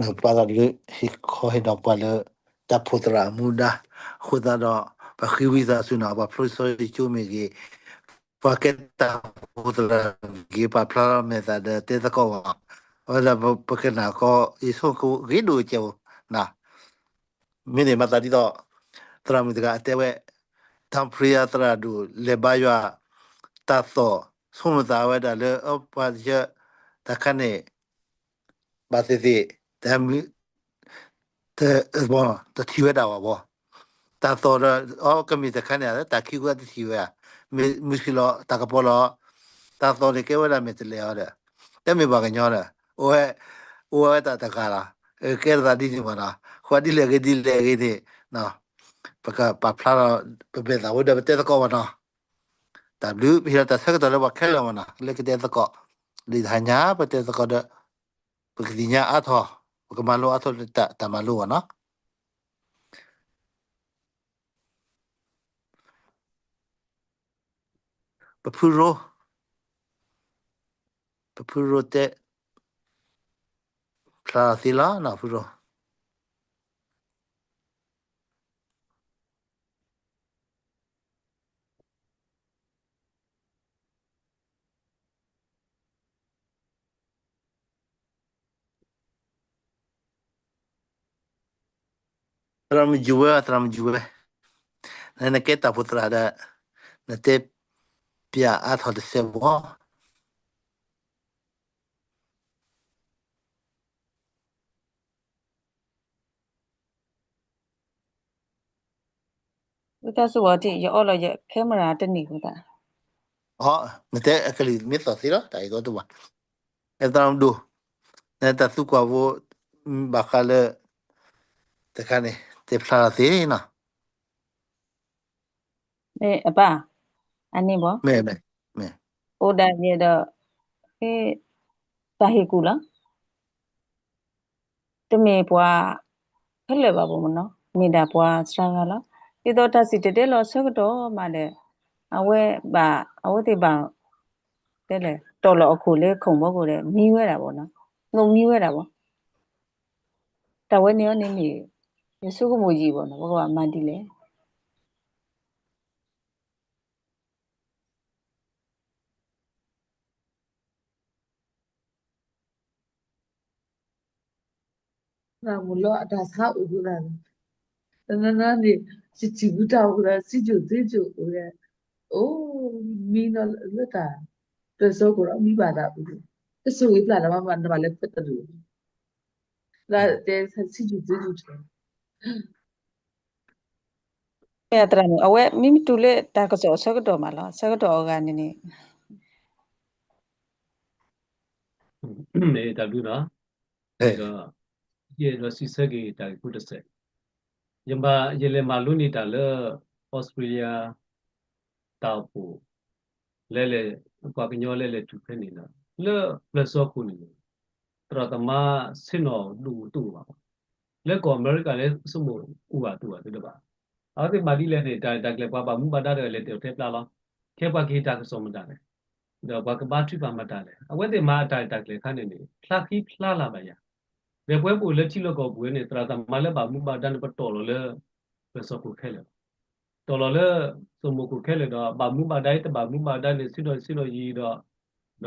နီၤ. ပှၤသးဒုးဟ့ၣ်ခီဟ့ၣ်နီၤပှၤလၢ တၢ်အိၣ်ဖှိၣ်သရၣ်အမူဒါ, အဃိသတးဒီး ပဃ့ဝံသးစူၤနီၤ ပှၤဖျိစီဆှံကၠိမ့ၢ်ဂ့ၤ, ပှၤကဲတၢ်အိၣ်ဖှိၣ်သရၣ်မ့ၢ်ဂ့ၤ ပာ်ဖျါထီၣ်မဲာ်သးဒီးတဲသကိးဘၣ်, အဝဲဒၣ်ပကနၣ်ကီး ယဆိကမိၣ်ဂ့ၤဒိၣ်ကဲဧိၤနၤ. မ့ၢ်န့ၣ်မၤသးဒ်သိး သရၣ်မုၣ်တဂၤအတဲဝဲ, တၢ်ဖျိယၤသရၣ်ဒိၣ် လဲၤဘါယွၤ တၢ်သီၣ် ဆိကမိၣ်သးဝဲဒၣ်လၢ အပှၤတယၢ တၢ်ခါန့ၣ် ဘၣ်သ့ၣ်သ့ၣ် တၢ်မုၢ် တထံၣ်ဝဲဒၣ်ဘၣ်ဘီ, တၢ်သီၣ်ဒီး အကမ့ၢ်တခါန့ၣ် တၢ်ခံးဃုတထံၣ်ဝဲဧါ, မုၢ်ဆ့ၣ်လီၤ တၢ်ကပီၤလီၤ, တၢ်သီၣ်န့ၣ်ကဲဝဲဒၣ်မ့ၢ်တလဲၤအီၤဒီး တမ့ၢ်ပှၤကညီဒီး အိၣ်ဝဲ အိၣ်ဝဲတၢ်တဂၤလီၤ, ကဲထီၣ်သးဒ်န့ၣ်မ့ၢ်နီၤ, ဃိဒ်လဲၣ်ဂ့ၤဒ်လဲၣ်ဂ့ၤန့ၣ် ပကပာ်ဖျါလီၤ ပမဲာ်သၣ်ဝဲဒီးပတဲသကိးမ့ၢ်နီၤ, တၢ်ဘျုး ပဟ့ၣ်လီၤတၢ်ဆၢကတီၢ်လၢပှၤခဲလၢာ်မ့ၢ်နီၤ လၢကတဲသကိး, လံာ်တဟါညါပတဲသကိးဒီး ပကသ့ၣ်ညါအါထီၣ်, ပကမၤလိအါထီၣ်လၢတၢ်မၤလိမ့ၢ်နီၤ, ပဖုရိ, ပဖုရိတဲ, ဖျါသ့လီၤနီၤ ဖုရိ သရၣ်မုၣ်ယုဝဲ, သရၣ်မုၣ်ယုဝဲ, နကဲတၢ်ဖိသရၣ်ဒီး နတဲပၠးအါထီၣ်တစဲးဖိ ဝံသးစူၤ ယအီလီၤယ camera တန့ၢ်အဃိသတး, နတဲအကလုၢ်မ့ၢ်သီၣ်သ့လီၤ တၢ်အံၤကီတဘၣ်, အဲသရၣ်မုၣ်ဒိၣ်, နတၢ်သူကွၢ်ဖိ ဘၣ်ဃးလၢ တခါန့ၣ် တဲဖျါလီၤသ့နီၤ မ့ၢ်အပၢ်, အန့ၣ်ဘၣ်, မ့ၢ်, မ့ၢ်, အိၣ်ဒၣ်ယဲဒီး တၢ်ဟ့ၣ်ကူၣ်လီၤ, တမ့ၢ်ပှၤခဲလၢာ်ဘၣ်ဘၣ်မ့ၢ်နီၤ, မ့ၢ်ဒၣ်ပှၤစှၤဂၤလီၤ, ဒ်သိးတၢ်စံၣ်တဲၤတဲလီၤဆၢကတီၢ်မးဒီး အဝဲဘၣ် အဝဲသ့ၣ်ဘၣ် တဲလဲၣ် တီၢ်လီၤအခိၣ်လၢ ခုံဘီခိၣ်ဒီး မံဝဲဒၣ်ဘၣ်နီၤ, နမံဝဲဒၣ်ဘၣ်, တၢ်ဝဲန့ၣ်အီၤန့ၣ်မ့ၢ် ယဆိကမိၣ်ယံာ်ဘၣ်နီၤ, ပကဘၣ်မၤဒ်လဲၣ် သရၣ်မုၣ်လၢအတၢ်ဆါအိၣ်ဃုာ်သးန့ၣ်, တနၤနၤန့ၣ် ယထံၣ်ဘူးတၢ်အိၣ်ဃုာ်ဒီး စံၣ်စိၤတဲစိၤအိၣ်ဒီး အိၣ်မံနီၤလၢတၢ် ပျဲၢ်စီၤခိၣ်ဒီးမံဘၣ်သးအိၣ်ဒီး တစိၤဂ့ၤပျၢ်လၢၤဘၣ် နဘၣ်လဲၤခွဲးတၢ်ဒိၣ် လၢတဲစံၣ်စိၤတဲစိၤ မ့ၢ်သရၣ်မုၣ် အဝဲမ့ၢ်မ့ၢ်တုၤလၢတၢ်ကစီၣ်အဆၢကတီၢ်မးလီၤ, ဆၢကတီၢ်အဂၤန့ၣ်န့ၣ် မ့ၢ်တၢ်ဘျုးနီၤ, ဒီး ယအဲၣ်ဒိးစံးဆၢက့ၤတၢ်ဂ့ၢ်ဖိတစဲး, ယမၤ ယလဲၤမၤလိန့ၢ်တၢ်လၢ အီစထြ့လယါ တၢ်အိၣ်ဖှိၣ် လဲၤလဲၤ ပှၤကညီလဲၤလဲၤတုၤဖဲန့ၣ်ဒီး လၢပျဲၢ်စီၤခိၣ်န့ၣ်န့ၣ် သရၣ်သမါဆ့ၣ်နီၤဒိၣ်တအိၣ်ဘၣ်, လၢကီၢ်အမဲရကၤလၢဆိကမိၣ်အိၣ်ဘၣ်တအိၣ်ဘၣ်တဒၣ်ဘၣ်, အဝဲသ့ၣ်မၤဒ်လဲၣ်န့ၣ် တၢ် တၢ်ကျဲၤပှၤဘၣ်မူဘၣ်ဒါဒီးလဲၤတဲာ်ထဲပျါလီၤ, ခဲပှၤကဟ့ၣ်တၢ်ကစီၣ်မတၤလဲၣ်, ဒီးပှၤကဘါထုကဖၣ်မတၤလဲၣ်, အဝဲသ့ၣ်မၤအတၢ်ရဲၣ်တၢ်ကျဲၤအခါန့ၣ်န့ၣ် ဖျါဃံဖျါလၤဘၣ်ယၤ, ဒီးပဝဲပအိၣ်လၢထံလီၢ်ကီၢ်ပူၤဝဲန့ၣ် သရၣ်သမါလၢဘၣ်မူဘၣ်ဒါန့ၣ် ပတီၢ်လီၤလၢ ပျဲၢ်စီၤခိၣ်ခဲလၢာ်လီၤ. တီၢ်လီၤလၢ စိမိၣ်ခိၣ်ခဲလၢာ်ဒီး ဘၣ်မူဘၣ်ဒါအံၤ တဘၣ်မူဘၣ်ဒါန့ၣ် ဆံးဒီးဆံးဒီးယံာ်ဒီး ဒီး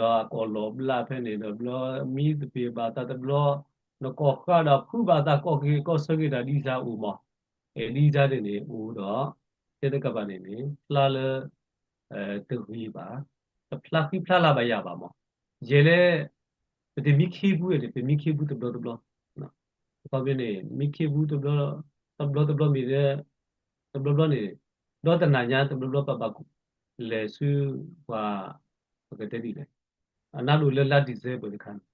အကီၢ်လီၤဘျးဖဲန့ၣ်ဒီး ဘျီမံသပ့ၤဘၣ်သးတဘျီ, နကီၢ်ဃၢ်ဒီးဖုဘၣ်သးကီၢ်က့ၤကီၢ်ဆၢက့ၤတၢ်ဒ်ဆါအိၣ်မး, အဲၣ်ဒ်ဆါန့ၣ်န့ၣ်အိၣ်ဒီး တဲတကပၤန့ၣ်န့ၣ် ဖျါလၢ တဂ့ၤဘၣ်, တဖျါဃံဖျါလၤဘၣ်ယၤဘၣ်မး, ယဲလဲၣ် ပတမံခ့ပူၤန့ၣ် ပမံခ့ပူၤတဘျီတဘျီ, အခီပညီန့ၣ် မံခ့ပူၤတဘျီ တဘျီတဘျီမ့ၢ်လၢ တဘျီဘျီန့ၣ် ဒီတနၤညါ တဘျီဘျီပဘၣ်လဲၤဆူပှၤ ပကတဲဒ်လဲၣ်, အနၢ်ဒိၣ်လၢလါ December တခါန့ၣ်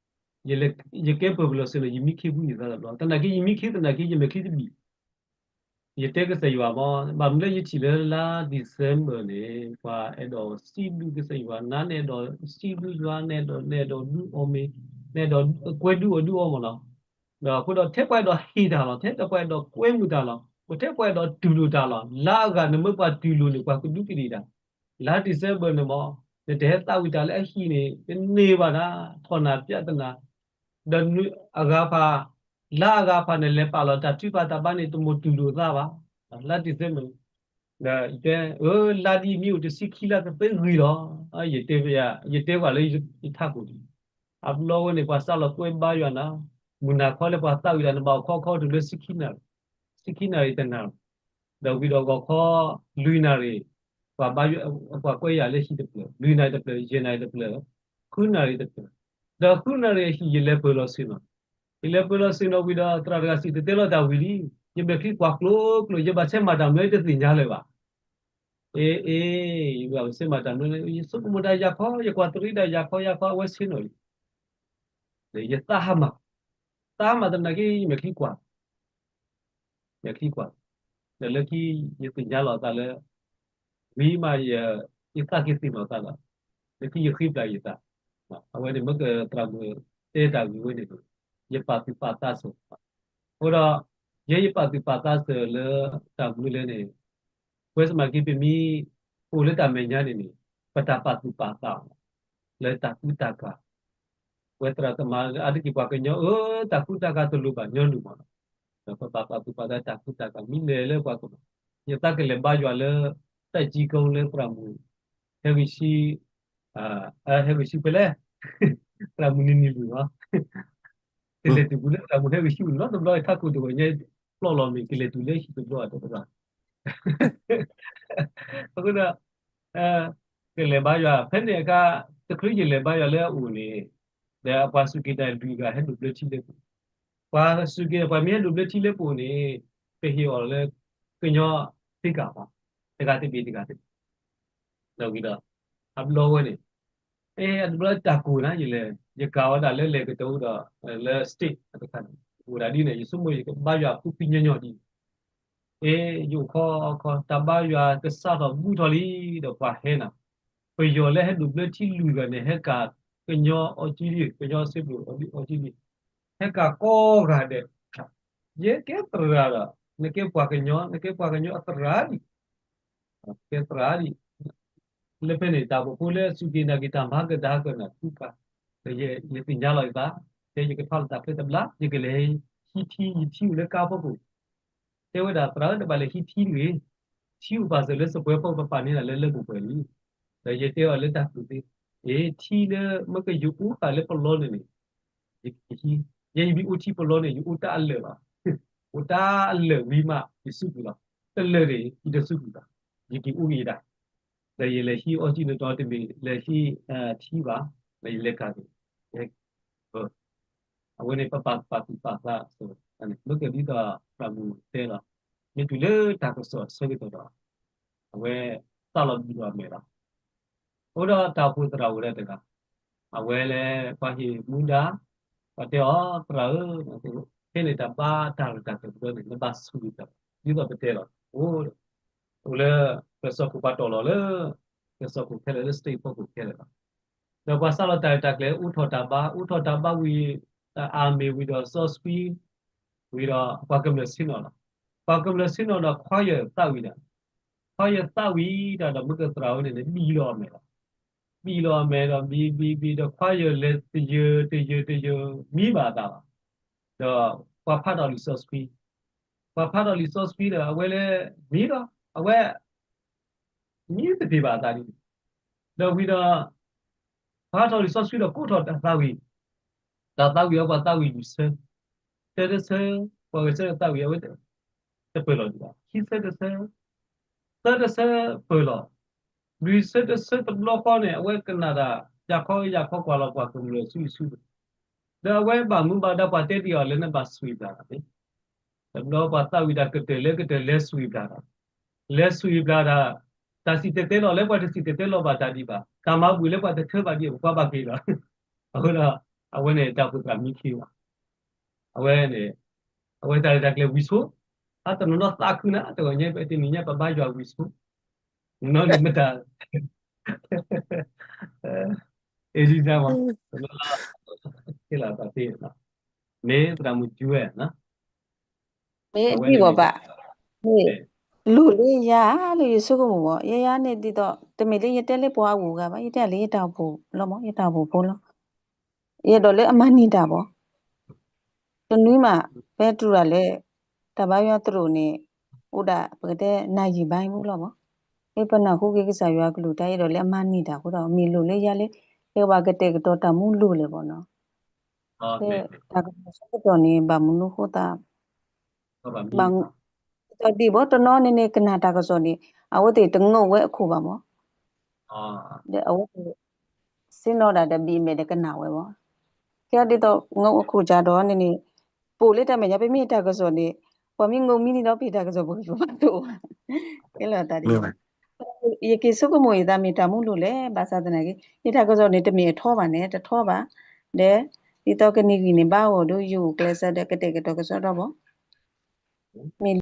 ယကဲပၢၢ်ပလီၢ်စ့ၢ်လီၤ ယမံခ့ပူၤယသးတဘျီ, သနာ်က့ယမံခ့သနာ်က့ ယမဲာ်ချံတဘံၣ် ယတဲကစၢ်ယွၤမး, ဘၣ်မနုၤလၢယထံၣ်လၢလါ December န့ၣ် ပှၤအဲၣ်ဒိးစံးဘျုးကစၢ်ယွၤ, နၤနအဲၣ်ဒိးစံးဘျုးယွၤ, နအဲၣ်ဒိး နအဲၣ်ဒိးဒုးအီၣ်မ့ၤ, နအဲၣ်ဒိးကွဲဒုးအီၣ်ဒုးအီမးလီၤ. ဒီးအဃိဒီးထဲပှၤအဲၣ်ဒိးဟ့ၣ်တၢ်လီၤ, ထဲပှၤအဲၣ်ဒိးကွဲမုာ်တၢ်လီၤ, ထဲပှၤအဲၣ်ဒိးတူၢ်လိာ်တၢ်လီၤ, လါအဂၤနမ့ၢ်ပှၤတူၢ်လိာ်န့ၣ် ပှၤကဒုးကဒံၣ်တၢ် လါ December န့ၣ်မး, နတဟဲသးဝံၣ်တၢ်လၢအဟံၣ်န့ၣ် တန့ၢ်ဘၣ်နၤ, ထီၣ်နၤပြဿနာ, ဒီးအဂၤဖး, လါအဂၤဖးန့ၣ် လဲၤပာ်လီၤတၢ်ထုကဖၣ်တၢ်ဘါန့ၣ် တမိၢ်တူၢ်လိာ်သးဘၣ်, လါ December န့ၣ်, ဒီးယတဲ အၢ လါဒ်အံၤမ့ၢ်အိၣ်တဆံခံလါကသ့ဂ့ၤလီၤ, ယတဲဝဲ, ယတဲဝဲလၢယထးခိၣ်န့ၣ်, အဘျီဝဲန့ၣ် ပှၤစးလီၤကွဲဘါယွၤနၤ, မုၢ်နၤခီလၢပှၤသးဝံၣ်တၢ်န့ၣ် ဘၣ်အိၣ်ခီခီတုၤလၢ ဆံခံနၣ်ရံၣ်တနၣ်ရံၣ်, ဒီးဝံၤဒီးဂီၤခီ လွံၢ်နၣ်ရံၣ်, ပှၤဘါယွၤ ပှၤကွဲယၤလၢဟံၣ်တဖျၢၣ်, လွံၢ်နၣ်ရံၣ်တဖျၢၣ်, ယဲၢ်နၣ်ရံၣ်တဖျၢၣ်, ဃုနၣ်ရံၣ်တဖျၢၣ်, ဒီးဃုနၣ်ရံၣ်အဟံၣ်ယလဲၤပၢၢ်လီၤဆ့ၣ်နီၤ, ယလဲၤပၢလီၤဆ့ၣ်နီၤဝံၤဒီး သရၣ်တဂၤစံၣ်တဲၤတဲလီၤတၢ်ဝံၤလံ, ယမဲာ်ချံကွၢ်ကျိၤကျိၤ, ယဘၣ်ဆဲးမၤတၢ်မနုၤတသ့ၣ်ညါလၢၤဘၣ်. အ့ အ့ ယဘၣ်ဆဲးမၤတၢ်မနုၤ, ယဆိကမိၣ်တၢ်ယၤခီ, ယကွၢ်တရံးတၢ်ယၤခီယၤခီ အဝဲဆ့ၣ်နီၤလံ. ယသးဟးမၤ, သးဟးမၤသနာ်က့ ယမဲာ်ချံကွၢ် မဲာ်ချံကွၢ်, ဒီးလၢခံ ယသ့ၣ်ညါလီၤသးလၢ ဝံၤမး ယသးက့ၤသ့ၣ်နီၣ်သးလီၤ. လၢခံယဃ့ပျၢ်ယသး, အဝဲန့ၣ်မ့ၢ်ကသရၣ်မုၣ်တဲတၢ်ဂ့ၢ်ဝဲန့ၣ်, ယပာ်သူၣ်ပာ်သးစၢၤ, အဃိဒီး ယဲယပာ်သူၣ်ပာ်သးစၢၤလၢတၢ်မနုၤလဲၣ်န့ၣ်, ပဝဲစ့ၢ်ကီးပမ့ၢ်အိၣ်လၢတၢ်မဲာ်ညါန့ၣ်န့ၣ်, ပတၢ်ပာ်သူၣ်ပာ်သး လၢတၢ်ကူတၢ်ကၤ, ပဝဲသရၣ်သမါအါတက့ၢ်ပှၤကညီအၢ တၢ်ကူတၢ်ကၤတလိၣ်ဘၣ်ညီနုၢ်မးလီၤ. ဒီးပဘၣ်ပာ်သူၣ်ပာ်သးတၢ်ကူတၢ်ကၤ မ့ၢ်လဲၤလၢပှၤကမၤ, ယသးကလဲၤဘါယွၤလၢ တၢ်ကံကီလၢသရၣ်မုၣ် ဟဲဂံၢ်ဆံ, ဟဲဂံၢ်ဆံဖဲလဲၣ်, သရၣ်မုၣ်နံၤနံၤလွံၢ်လီၤ. ကလဲၤတုၤပူၤလၢသရၣ်မုၣ်ဟဲဂံၢ်ဆံဝံၤလီၤ တဘျီထးခိၣ်တဝဲၢ်ညါ ပျီလီၤမ့ၢ် ကလဲၤတုၤလၢဟံၣ်တဘျီအတဘျီ အဃိဒီး ကလဲၤဘါယွၤ ဖဲန့ၣ်အခါ တချုးယလဲၤဘါယွၤလၢအအိၣ်န့ၣ်, ဒီးပှၤစူၢ်က့ၤနာ်က့ၤလွံၢ်ဂၤဟဲဒိးဘျၢထံလၢပူၤ, ပှၤစူၢ်က့ၤ ပှၤမ့ၢ်ဟဲဒိးဘျၢထံလၢပူၤန့ၣ်, ပဟ့ၣ်အီၤလၢ ကညီသ့ကၣ်ပှၤ, တဂၤတဘ့ၣ်တဂၤတဘ့ၣ်, ဒီးဝံၤဒီး အဘျီဝဲန့ၣ် အတဘျီတၢ်ကိၢ်နၤ ယလဲၤ ယကၤဝဲဒၣ်လၢလဲၤကတၢၢ်ဒီး လၢ state တခါန့ၣ် အိၣ်ဒၣ်ဒ်န့ၣ် ယဆိကမိၣ်ယကဘါယွၤဖုဖုညီညီဒ်န့ၣ်, အ့ ယအိၣ်ခီခီ တၢ်ဘါယွၤကစးထီၣ်ဘူးထီၣ်လံ ဒီးပှၤဟဲနၤ, ပယီၤလၢဟဲဒိးဘျၢထံလွံၢ်ဂၤန့ၣ် ဟဲကၤကညီအီကံလံ, ကညီစ့ပူၤအီကံလံ, ဟဲကၤကိးဂၤဒဲး, ယဲကဲသရၣ်ဒီး နကဲပှၤကညီ နကဲပှၤကညီအသရၣ်လံ ကဲသရၣ်လံ, လၢဖဲန့ၣ် တၢ်အိၣ်ဖှိၣ်ဖိလၢအစူၢ်က့ၤနာ်က့ၤတၢ်မၤကဒါက့ၤနၤ ကူကၤ, ဒီးယသ့ၣ်ညါလီၤယသး, တဲယကထီၣ်လၢတၢ်ချၢတဘျီ ယကလဲၤဟံးထံ ယထံအိၣ်လၢကါဖီခိၣ်, တဲဝဲဒၣ်သရၣ်ဧၢ နဘၣ်လဲၤဟံးထံတဂ့ၤ, ထံအိၣ်ပာ်စၢၤလၢစပွဲဖီ ပပာ်န့ၢ်နၤလၢလၢပှဲၤပှဲၤလံ, ဒီးယတဲအီၤလၢတၢ်ကျိၤသ့, အ့ ထံလၢမ့ၢ်ကယအိၣ်ဃာ်လၢပလီန့ၣ်န့ၣ် ယကဟံး, ယဲယမ့ၢ်အိၣ်ထံပလီန့ၣ် ယအိၣ်တၢ်အလၢာ်လီၤ, အိၣ်တၢ်အလၢာ်ဝံၤမး ယစူးကွံာ်လီၤ, တလၢာ်န့ၣ် ယတစူးကွံာ်ဘၣ်, ယက့ၤအိၣ်က့ၤဒၣ်, ဒီးယလဲၤဟံးအီကံန့ၣ်ဒီးတမ့ၢ်လဲၤဟံးထံဘၣ်, ဒီးယလဲၤကၤက့ၤ, အဝဲန့ၣ်ပပာ်ပာ်သူၣ်ပာ်သးစၢၤ, မ့ၢ်ကဒ်သိးသရၣ်မုၣ်တဲလီၤ, မ့ၢ်တုၤလၢတၢ်ကစီၣ်အဆၢကတီၢ်ဒီး အဝဲသးလီၤဘံၣ်လီၤမဲာ်လီၤ. အဃိဒီးတၢ်အိၣ်ဖှိၣ်သရၣ်အိၣ်ဒၣ်တဂၤ, အဝဲလၢပှၤဟ့ၣ်မူဒါ, ပှၤတဲအီၤ သရၣ်ဧၢ, ဖဲန့ၣ်တၢ်ဘါတၢ်ရဲၣ်တၢ်ကျဲၤတဘျီန့ၣ် နဘၣ်ဆိၣ်ဂ့ၤတၢ်, ဒ်သိးပတဲလီၤ, အိၣ်လၢ ကစီၣ်ခိၣ်ပှၤတီၢ်လီၤလၢ ကစီၣ်ခိၣ်ခဲလၢာ်လၢ state ဖီခိၣ်ခဲလၢာ်လီၤ. ဒီးပှၤစးလီၤတၢ်ရဲၣ်တၢ်ကျဲၤ အိၣ်ထီၣ်တၢ်ဘါ, အိၣ်ထီၣ်တၢ်ဘါဝံၤ, တၢ်အၢၣ်မ့ၢ်ဝံၤဒီးစီဆှံ, ဝံၤဒီးပှၤကမျၢၢ်ဆ့ၣ်နီၤလီၤ. ပှၤကမျၢၢ်ဆ့ၣ်နီၤဒီး choir သးဝံၤဒၣ်, choir သးဝံၤဒၣ်ဒီး မ့ၢ်ကသရၣ်ဝဲန့ၣ်န့ၣ် ဘံၣ်လီၤအမဲာ်လီၤ. ဘံၣ်လီၤအမဲာ်ဒီး ဘံၣ်ဘံၣ်ဘံၣ်ဒီး choir လဲၤတယၢၤတယၢၤတယၢၤ မံဘၣ်အသးဘၣ်. ဒီးပှၤဖးထီၣ်လံာ်စီဆှံ, ပှၤဖးထီၣ်လံာ်စီဆှံဒီး အဝဲလဲၤမံဒီး အဝဲ မံတသ့ဘၣ်အသးဒ်န့ၣ်, ဒီးဝံၤဒီး ဖးထီၣ်လံာ်စီဆှံဒီးကိးထီၣ်တၢ်သးဝံၣ်, တၢ်သးဝံၣ်အပှၤသးဝံၣ်လွံၢ်ဆၢ, တၢတဆၢ, ပှၤဂဲၤဆၢထၢၣ်သးဝံၣ်အဝဲ တပၢၢ်လီၤဒံးဘၣ်, ခံဆၢတဆၢ, သၢတဆၢပၢၢ်လီၤ, လွံၢ်ဆၢတဆၢတဘျီဃီန့ၣ် အဝဲကနၣ်ဒၣ် ယၤခီယၤခီကွၢ်လီၤပှၤကမျၢၢ်ဆူၣ်ဆူၣ်, ဒီးအဝဲဘၣ်မူဘၣ်ဒါပှၤတဲတ့ၢ်အီၤလၢနဘၣ်ဆိၣ်ဂ့ၤဘၣ်တၢ်န့ၣ် တဘျီပှၤသးဝံၣ်တၢ်ကတၢၢ်လၢကတၢၢ်လဲၤဆိၣ်ဂ့ၤဘၣ်တၢ်, လဲၤဆိၣ်ဂ့ၤဘၣ်တၢ်, တၢ်စံၣ်တဲၤတဲလီၤလၢပှၤတစံၣ်တဲၤတဲလီၤဘၣ်တၢ်ဒံးဘၣ်, တၢ်မၤဘူၣ်လၢပှၤတထၢဘၣ်ဒံး ပှၤဘၣ်က့ၤလီၤ. အဃိဒီး အဝဲန့ၣ်တၢ်အိၣ်ဖှိၣ်သရၣ်မံခ့ဘၣ်, အဝဲန့ၣ် အဝဲတၢ်ရဲၣ်တၢ်ကျဲၤဝံၤဆိ, အတနီၤနီၤသးခုနၤ တဂီၤညါ ပတနံၤညါပဘါယွၤဝံၤဆိ, နီၤန့ၣ်မတၤ အ့ဒံစၢ်မး, တနီၤနီၤ ဟ့ၣ်လီၤသးသ့, မ့ၢ်သရၣ်မုၣ်ကၠူဝဲ, မ့ၢ်ဒံၣ်ဘီဘၣ်, မ့ၢ် လိၣ်လၢယၤလၢယဆိကမိၣ်ဘၣ်, ယဲယၤန့ၣ်ဒ်သိး တမ့ၢ်လၢယတဲလၢပှၤအဂီၢ်ဂၤဘၣ်, ယတဲလၢယတၢ်အိၣ်ဖှိၣ်လီၤမး, ယတၢ်အိၣ်ဖှိၣ်ဖိလီၤ. ယအဲၣ်ဒိးလၢအမၤန့ၢ်တၢ်ဘၣ်. တနွံမး ဖဲတြူၢ်ဒၣ်လဲာ် တၢ်ဘါယွၤသရိာ်န့ၣ် အိၣ်ဒၣ်ပကတဲနၤယံာ်ဘါမူလီၤမး, ဖဲပနၢ်ဟူက့ၤကစၢ်ယွၤကလုၢ်တၢ် ယအဲၣ်ဒိးလၢအမၤန့ၢ်တၢ်အဃိဒီး မ့ၢ်လိၣ်လၢယၤလၢ ယကဘၣ်ကတဲာ်ကတီၤတၢ်မူလိၣ်လဲၣ်ဘၣ်နီၤ. ဖဲတၢ်ကစီၣ်ဆၢကတီၢ်န့ၣ် ဘၣ်မနုၤဃိသး ဘၣ်မနုၤ ဒ်သိးဒ်ဘၣ်တနီၤန့ၣ်န့ၣ် ကနၣ်တၢ်ကစီၣ်န့ၣ် အဝဲသ့ၣ်တငိးဝဲအခိၣ်ဘၣ်မး, ဒီးအဝဲသ့ၣ် ဆ့ၣ်နီၤဒၣ်ဒီးဘံၣ်အမဲာ်ဒီးကနၣ်ဝဲဘၣ်. ကဲဒ်သိးငိးအခိၣ်ကဒီးန့ၣ်န့ၣ် ပအိၣ်လၢတၢ်မဲာ်ညါ ပမ့ၢ်တၢ်ကစီၣ်န့ၣ် ပှၤမ့ၢ်ငိၢ်မံန့ၣ်ဒီး ပတၢ်ကစီၣ်ပဂံၢ်ပဘါတအိၣ်ဘၣ်. ကဲလီၤတၢ်ဒ်န့ၣ် ယက့ၤဆိကမိၣ်ယသးမ့ၢ်တၢ်မူလိာ်လဲၣ် ဘၣ်ဆၣ်သနာ်က့ ယတၢ်ကစီၣ်န့ၣ် တမ့ၢ်အထီဘၣ်န့ၣ် တထီဘၣ်. ဒီး ဒ်သိးကနံၤဂံၢ်န့ၣ် ဘၣ်အိၣ်ဒီး ယအိၣ်ကျဲးစၢးဒီးကတဲာ်ကတီၤကစီဒီဘၣ်. မ့ၢ်